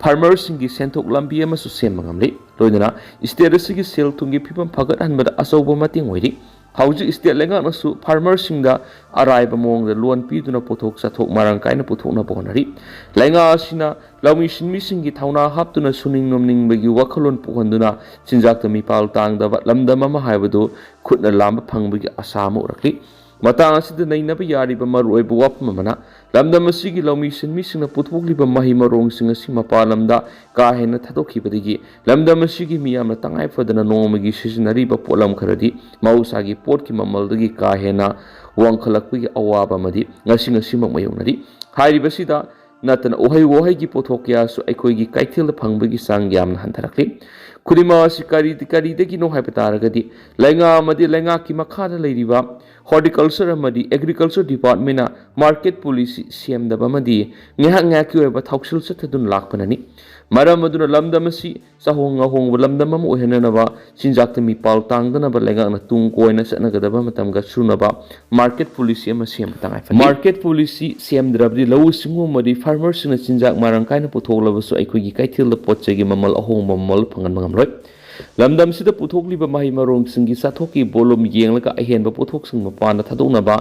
farmerꯁꯤꯡꯒꯤ ꯁꯦꯟꯊꯣꯛ ꯂꯝꯕꯤ ꯑꯃꯁꯨ ꯁꯦꯝꯕ ꯉꯝꯂꯤ꯫ ꯂꯣꯏꯅꯅ state ꯑꯁꯤꯒꯤ ꯁꯦꯜ ꯊꯨꯝꯒꯤ ꯐꯤꯕꯝ ꯐꯒꯠꯍꯟꯕꯗ ꯑꯆꯧꯕ ꯃꯇꯦꯡ ꯑꯣꯏꯔꯤ꯫ ꯍꯧꯖꯤꯛ state ꯂꯩꯉꯥꯛꯅꯁꯨ farmerꯁꯤꯡꯗ ꯑꯔꯥꯏꯕ ꯃꯑꯣꯡꯗ loan ꯄꯤꯗꯨꯅ ꯄꯣꯠꯊꯣꯛ ꯆꯥꯊꯣꯛ ꯃꯔꯥꯡ ꯀꯥꯏꯅ ꯄꯨꯊꯣꯛꯅꯕ ꯍꯣꯠꯅꯔꯤ꯫ ꯂꯩꯉꯥꯛ ꯑꯁꯤꯅ ꯂꯧꯃꯤ ꯁꯤꯟꯃꯤꯁꯤꯡꯒꯤ ꯊꯧꯅꯥ ꯍꯥꯞꯇꯨꯅ ꯁꯨꯅꯤꯡ ꯅꯣꯝꯅꯤꯡꯕꯒꯤ ꯋꯥꯈꯜꯂꯣꯟ ꯄꯣꯛꯍꯟꯗꯨꯅ ꯆꯤꯟꯖꯥꯛꯇ ꯃꯤꯄꯥꯜ ꯇꯥꯡꯗꯕ ꯂꯝꯗꯝ ꯑꯃ ꯍꯥꯏꯕꯗꯨ ꯈꯨꯠꯅ ꯂꯥꯝꯕ ꯐꯪꯕꯒꯤ ꯑꯁꯥ ꯑꯃ ꯎꯔꯛꯂꯤ꯫ ꯃꯇꯥꯡ ꯑꯁꯤꯗ ꯅꯩꯅꯕ ꯌꯥꯔꯤꯕ ꯃꯔꯨꯑꯣꯏꯕ ꯋꯥꯐꯝ ꯑꯃꯅ, ꯂꯝꯗꯝ ꯑꯁꯤꯒꯤ ꯂꯧꯃꯤ ꯁꯤꯟꯃꯤꯁꯤꯡꯅ ꯄꯨꯊꯣꯛꯂꯤꯕ ꯃꯍꯩ ꯃꯔꯣꯡꯁꯤꯡ ꯑꯁꯤ ꯃꯄꯥꯟ ꯂꯝꯗ ꯀꯥ ꯍꯦꯟꯅ ꯊꯥꯗꯣꯛꯈꯤꯕꯗꯒꯤ ꯂꯝꯗꯝ ꯑꯁꯤꯒꯤ ꯃꯤꯌꯥꯝꯅ ꯇꯉꯥꯏ ꯐꯗꯅ ꯅꯣꯡꯃꯒꯤ ꯁꯤꯖꯤꯟꯅꯔꯤꯕ ꯄꯣꯠꯂꯝ ꯈꯔꯗꯤ ꯃꯍꯧꯁꯥꯒꯤ ꯄꯣꯠꯀꯤ ꯃꯃꯜꯗꯒꯤ ꯀꯥ ꯍꯦꯟꯅ ꯋꯥꯡꯈꯠꯂꯛꯄꯒꯤ ꯑꯋꯥꯕ ꯑꯃꯗꯤ ꯉꯁꯤ ꯉꯁꯤꯃꯛ ꯃꯥꯌꯣꯛꯅꯔꯤ꯫ ꯍꯥꯏꯔꯤꯕꯁꯤꯗ ꯅꯠꯇꯅ ꯎꯍꯩ ꯋꯥꯍꯩꯒꯤ ꯄꯣꯠꯊꯣꯛ ꯀꯌꯥꯁꯨ ꯑꯩꯈꯣꯏꯒꯤ ꯀꯩꯊꯦꯜꯗ ꯐꯪꯕꯒꯤ ꯆꯥꯡ ꯌꯥꯝꯅ ꯍꯟꯊꯔꯛꯂꯤ꯫ ꯈꯨꯗꯤꯡꯃꯛ ꯑꯁꯤ ꯀꯔꯤ, ꯀꯔꯤꯗꯒꯤꯅꯣ ꯍꯥꯏꯕ ꯇꯥꯔꯒꯗꯤ, ꯂꯩꯉꯥꯛ ꯑꯃꯗꯤ ꯂꯩꯉꯥꯛꯀꯤ ꯃꯈꯥꯗ ꯂꯩꯔꯤꯕ Horticulture ꯑꯃꯗꯤ Agriculture Departmentꯅ market policy ꯁꯦꯝꯗꯕ ꯑꯃꯗꯤ ꯉꯥꯏꯍꯥꯛ ꯉꯥꯏꯍꯥꯛꯀꯤ ꯑꯣꯏꯕ ꯊꯧꯁꯤꯜ ꯆꯠꯊꯗꯨꯅ ꯂꯥꯛꯄꯅꯅꯤ꯫ ꯃꯔꯝ ꯑꯗꯨꯅ ꯂꯝꯗꯝ ꯑꯁꯤ ꯆꯥꯍꯣꯡ ꯉꯥꯍꯣꯡꯕ ꯂꯝꯗꯝ ꯑꯃ ꯑꯣꯏꯍꯟꯅꯅꯕ, ꯆꯤꯟꯖꯥꯛꯇ ꯃꯤꯄꯥꯜ ꯇꯥꯡꯗꯅꯕ ꯂꯩꯉꯥꯛꯅ ꯇꯨꯡ ꯀꯣꯏꯅ ꯆꯠꯅꯒꯗꯕ ꯃꯇꯝꯒ ꯆꯨꯅꯕ market policy ꯑꯃ ꯁꯦꯝꯕ ꯇꯉꯥꯏ ꯐꯗꯦ꯫ Market policy ꯁꯦꯝꯗ꯭ꯔꯕꯗꯤ ꯂꯧꯎ ꯁꯤꯡꯎ ꯑꯃꯗꯤ farmerꯁꯤꯡꯅ ꯆꯤꯟꯖꯥꯛ ꯃꯔꯥꯡ ꯀꯥꯏꯅ ꯄꯨꯊꯣꯛꯂꯕꯁꯨ ꯑꯩꯈꯣꯏꯒꯤ ꯀꯩꯊꯦꯜꯗ ꯄꯣꯠ ꯆꯩꯒꯤ ꯃꯃꯜ ꯑꯍꯣꯡꯕ ꯃꯃꯜ ꯐꯪꯍꯟꯕ ꯉꯝꯂꯣꯏ꯫ ꯂꯝꯗꯝꯁꯤꯗ ꯄꯨꯊꯣꯛꯂꯤꯕ ꯃꯍꯩ ꯃꯔꯣꯡꯁꯤꯡꯒꯤ ꯆꯥꯊꯣꯛꯀꯤ volume ꯌꯦꯡꯂꯒ ꯑꯍꯦꯟꯕ ꯄꯣꯠꯊꯣꯛꯁꯤꯡ ꯃꯄꯥꯟꯗ ꯊꯥꯗꯣꯛꯅꯕ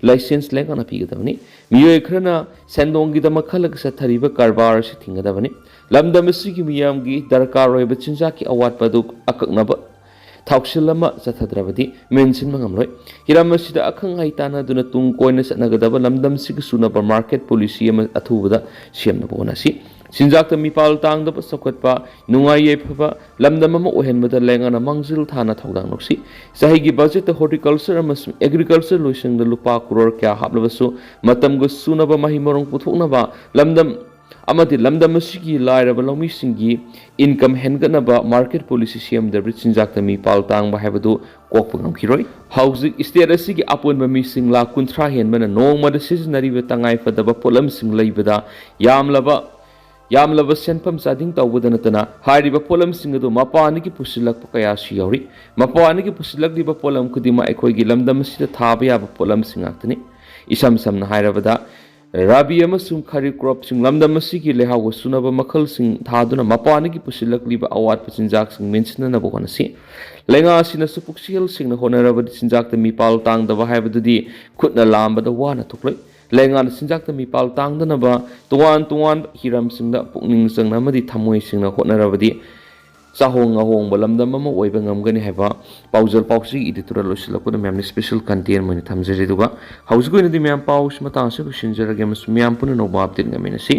license ꯂꯩꯉꯥꯛꯅ ꯄꯤꯒꯗꯕꯅꯤ꯫ ꯃꯤꯑꯣꯏ ꯈꯔꯅ ꯁꯦꯟꯗꯣꯡꯒꯤꯗꯃꯛ ꯈꯜꯂꯒ ꯆꯠꯊꯔꯤꯕ ꯀꯔꯕꯥꯔ ꯑꯁꯤ ꯊꯤꯡꯒꯗꯕꯅꯤ꯫ ꯂꯝꯗꯝ ꯑꯁꯤꯒꯤ ꯃꯤꯌꯥꯝꯒꯤ ꯗꯔꯀꯥꯔ ꯑꯣꯏꯕ ꯆꯤꯟꯖꯥꯛꯀꯤ ꯑꯋꯥꯠꯄ ꯑꯗꯨ ꯑꯀꯛꯅꯕ ꯊꯧꯁꯤꯜ ꯑꯃ ꯆꯠꯊꯗ꯭ꯔꯕꯗꯤ ꯃꯦꯟꯁꯤꯟꯕ ꯉꯝꯂꯣꯏ꯫ ꯍꯤꯔꯝ ꯑꯁꯤꯗ ꯑꯈꯪ ꯑꯍꯩ ꯇꯥꯟꯅꯗꯨꯅ ꯇꯨꯡ ꯀꯣꯏꯅ ꯆꯠꯅꯒꯗꯕ ꯂꯝꯗꯝꯁꯤꯒꯤ ꯆꯨꯅꯕ market policy ꯑꯃ ꯑꯊꯨꯕꯗ ꯁꯦꯝꯅꯕ ꯍꯣꯠꯅꯁꯤ꯫ ꯆꯤꯟꯖꯥꯛꯇ ꯃꯤꯄꯥꯜ ꯇꯥꯡꯗꯕ, ꯆꯥꯎꯈꯠꯄ, ꯅꯨꯡꯉꯥꯏ ꯌꯥꯏꯐꯕ ꯂꯝꯗꯝ ꯑꯃ ꯑꯣꯏꯍꯟꯕꯗ ꯂꯩꯉꯥꯛꯅ ꯃꯥꯡꯖꯤꯜ ꯊꯥꯅ ꯊꯧꯗꯥꯡ ꯂꯧꯁꯤ꯫ ꯆꯍꯤꯒꯤ ꯕꯖꯦꯠꯇ horticulture ꯑꯃꯁꯨꯡ agriculture ꯂꯣꯏꯁꯪꯗ ꯂꯨꯄꯥ ꯀ꯭ꯔꯣꯔ ꯀꯌꯥ ꯍꯥꯞꯂꯕꯁꯨ, ꯃꯇꯝꯒ ꯆꯨꯅꯕ ꯃꯍꯩ ꯃꯔꯣꯡ ꯄꯨꯊꯣꯛꯅꯕ ꯂꯝꯗꯝ ꯑꯃꯗꯤ ꯂꯝꯗꯝ ꯑꯁꯤꯒꯤ ꯂꯥꯏꯔꯕ ꯂꯧꯃꯤꯁꯤꯡꯒꯤ income ꯍꯦꯟꯒꯠꯅꯕ market policy ꯁꯦꯝꯗ꯭ꯔꯕꯗꯤ ꯆꯤꯟꯖꯥꯛꯇ ꯃꯤꯄꯥꯜ ꯇꯥꯡꯕ ꯍꯥꯏꯕꯗꯨ ꯀꯣꯛꯄ ꯉꯝꯈꯤꯔꯣꯏ꯫ ꯍꯧꯖꯤꯛ state ꯑꯁꯤꯒꯤ ꯑꯄꯨꯟꯕ ꯃꯤꯁꯤꯡ ꯂꯥꯈ ꯀꯨꯟꯊ꯭ꯔꯥ ꯍꯦꯟꯕꯅ ꯅꯣꯡꯃꯗ ꯁꯤꯖꯤꯟꯅꯔꯤꯕ ꯇꯉꯥꯏ ꯐꯗꯕ ꯄꯣꯠꯂꯝꯁꯤꯡ ꯂꯩꯕꯗ ꯌꯥꯝꯂꯕ, ꯌꯥꯝꯂꯕ ꯁꯦꯟꯐꯝ ꯆꯥꯗꯤꯡ ꯇꯧꯕꯗ ꯅꯠꯇꯅ ꯍꯥꯏꯔꯤꯕ ꯄꯣꯠꯂꯝꯁꯤꯡ ꯑꯗꯨ ꯃꯄꯥꯟꯗꯒꯤ ꯄꯨꯁꯤꯜꯂꯛꯄ ꯀꯌꯥꯁꯨ ꯌꯥꯎꯔꯤ꯫ ꯃꯄꯥꯟꯗꯒꯤ ꯄꯨꯁꯤꯜꯂꯛꯂꯤꯕ ꯄꯣꯠꯂꯝ ꯈꯨꯗꯤꯡꯃꯛ ꯑꯩꯈꯣꯏꯒꯤ ꯂꯝꯗꯝ ꯑꯁꯤꯗ ꯊꯥꯕ ꯌꯥꯕ ꯄꯣꯠꯂꯝꯁꯤꯡ ꯉꯥꯛꯇꯅꯤ꯫ ꯏꯁꯝ ꯁꯝꯅ ꯍꯥꯏꯔꯕꯗ, ꯔꯥꯕꯤ ꯑꯃꯁꯨꯡ ꯈꯔꯤꯐ cropꯁꯤꯡ, ꯂꯝꯗꯝ ꯑꯁꯤꯒꯤ ꯂꯩꯍꯥꯎꯒ ꯆꯨꯅꯕ ꯃꯈꯜꯁꯤꯡ ꯊꯥꯗꯨꯅ ꯃꯄꯥꯟꯗꯒꯤ ꯄꯨꯁꯤꯜꯂꯛꯂꯤꯕ ꯑꯋꯥꯠꯄ ꯆꯤꯟꯖꯥꯛꯁꯤꯡ ꯃꯦꯟꯁꯤꯟꯅꯅꯕ ꯍꯣꯠꯅꯁꯤ꯫ ꯂꯩꯉꯥꯛ ꯑꯁꯤꯅꯁꯨ ꯄꯨꯛꯆꯦꯜ ꯁꯦꯡꯅ ꯍꯣꯠꯅꯔꯕꯗꯤ ꯆꯤꯟꯖꯥꯛꯇ ꯃꯤꯄꯥꯜ ꯇꯥꯡꯗꯕ ꯍꯥꯏꯕꯗꯨꯗꯤ ꯈꯨꯠꯅ ꯂꯥꯝꯕꯗ ꯋꯥꯅ ꯊꯣꯛꯂꯣꯏ꯫ ꯂꯩꯉꯥꯛꯅ ꯆꯤꯟꯖꯥꯛꯇ ꯃꯤꯄꯥꯜ ꯇꯥꯡꯗꯅꯕ ꯇꯣꯉꯥꯟ ꯇꯣꯉꯥꯟꯕ ꯍꯤꯔꯝꯁꯤꯡꯗ ꯄꯨꯛꯅꯤꯡ ꯆꯪꯅ ꯑꯃꯗꯤ ꯊꯃꯣꯏ ꯁꯦꯡꯅ ꯍꯣꯠꯅꯔꯕꯗꯤ ꯆꯥꯍꯣꯡ ꯉꯥꯍꯣꯡꯕ ꯂꯝꯗꯝ ꯑꯃ ꯑꯣꯏꯕ ꯉꯝꯒꯅꯤ ꯍꯥꯏꯕ ꯄꯥꯎꯖꯦꯜ ꯄꯥꯎꯆꯦꯒꯤ editorial ꯂꯣꯏꯁꯤꯜꯂꯛꯄꯗ ꯃꯌꯥꯝꯅ special content ꯑꯣꯏꯅ ꯊꯝꯖꯔꯤ꯫ ꯑꯗꯨꯒ ꯍꯧꯖꯤꯛꯀꯤ ꯑꯣꯏꯅꯗꯤ ꯃꯌꯥꯝ ꯄꯥꯎꯁꯤ ꯃꯇꯥꯡ ꯑꯁꯤꯗ ꯂꯣꯏꯁꯤꯟꯖꯔꯒꯦ ꯑꯃꯁꯨꯡ ꯃꯌꯥꯝ ꯄꯨꯟꯅ ꯅꯧꯕ update ꯉꯥꯏꯃꯤꯟꯅꯁꯤ꯫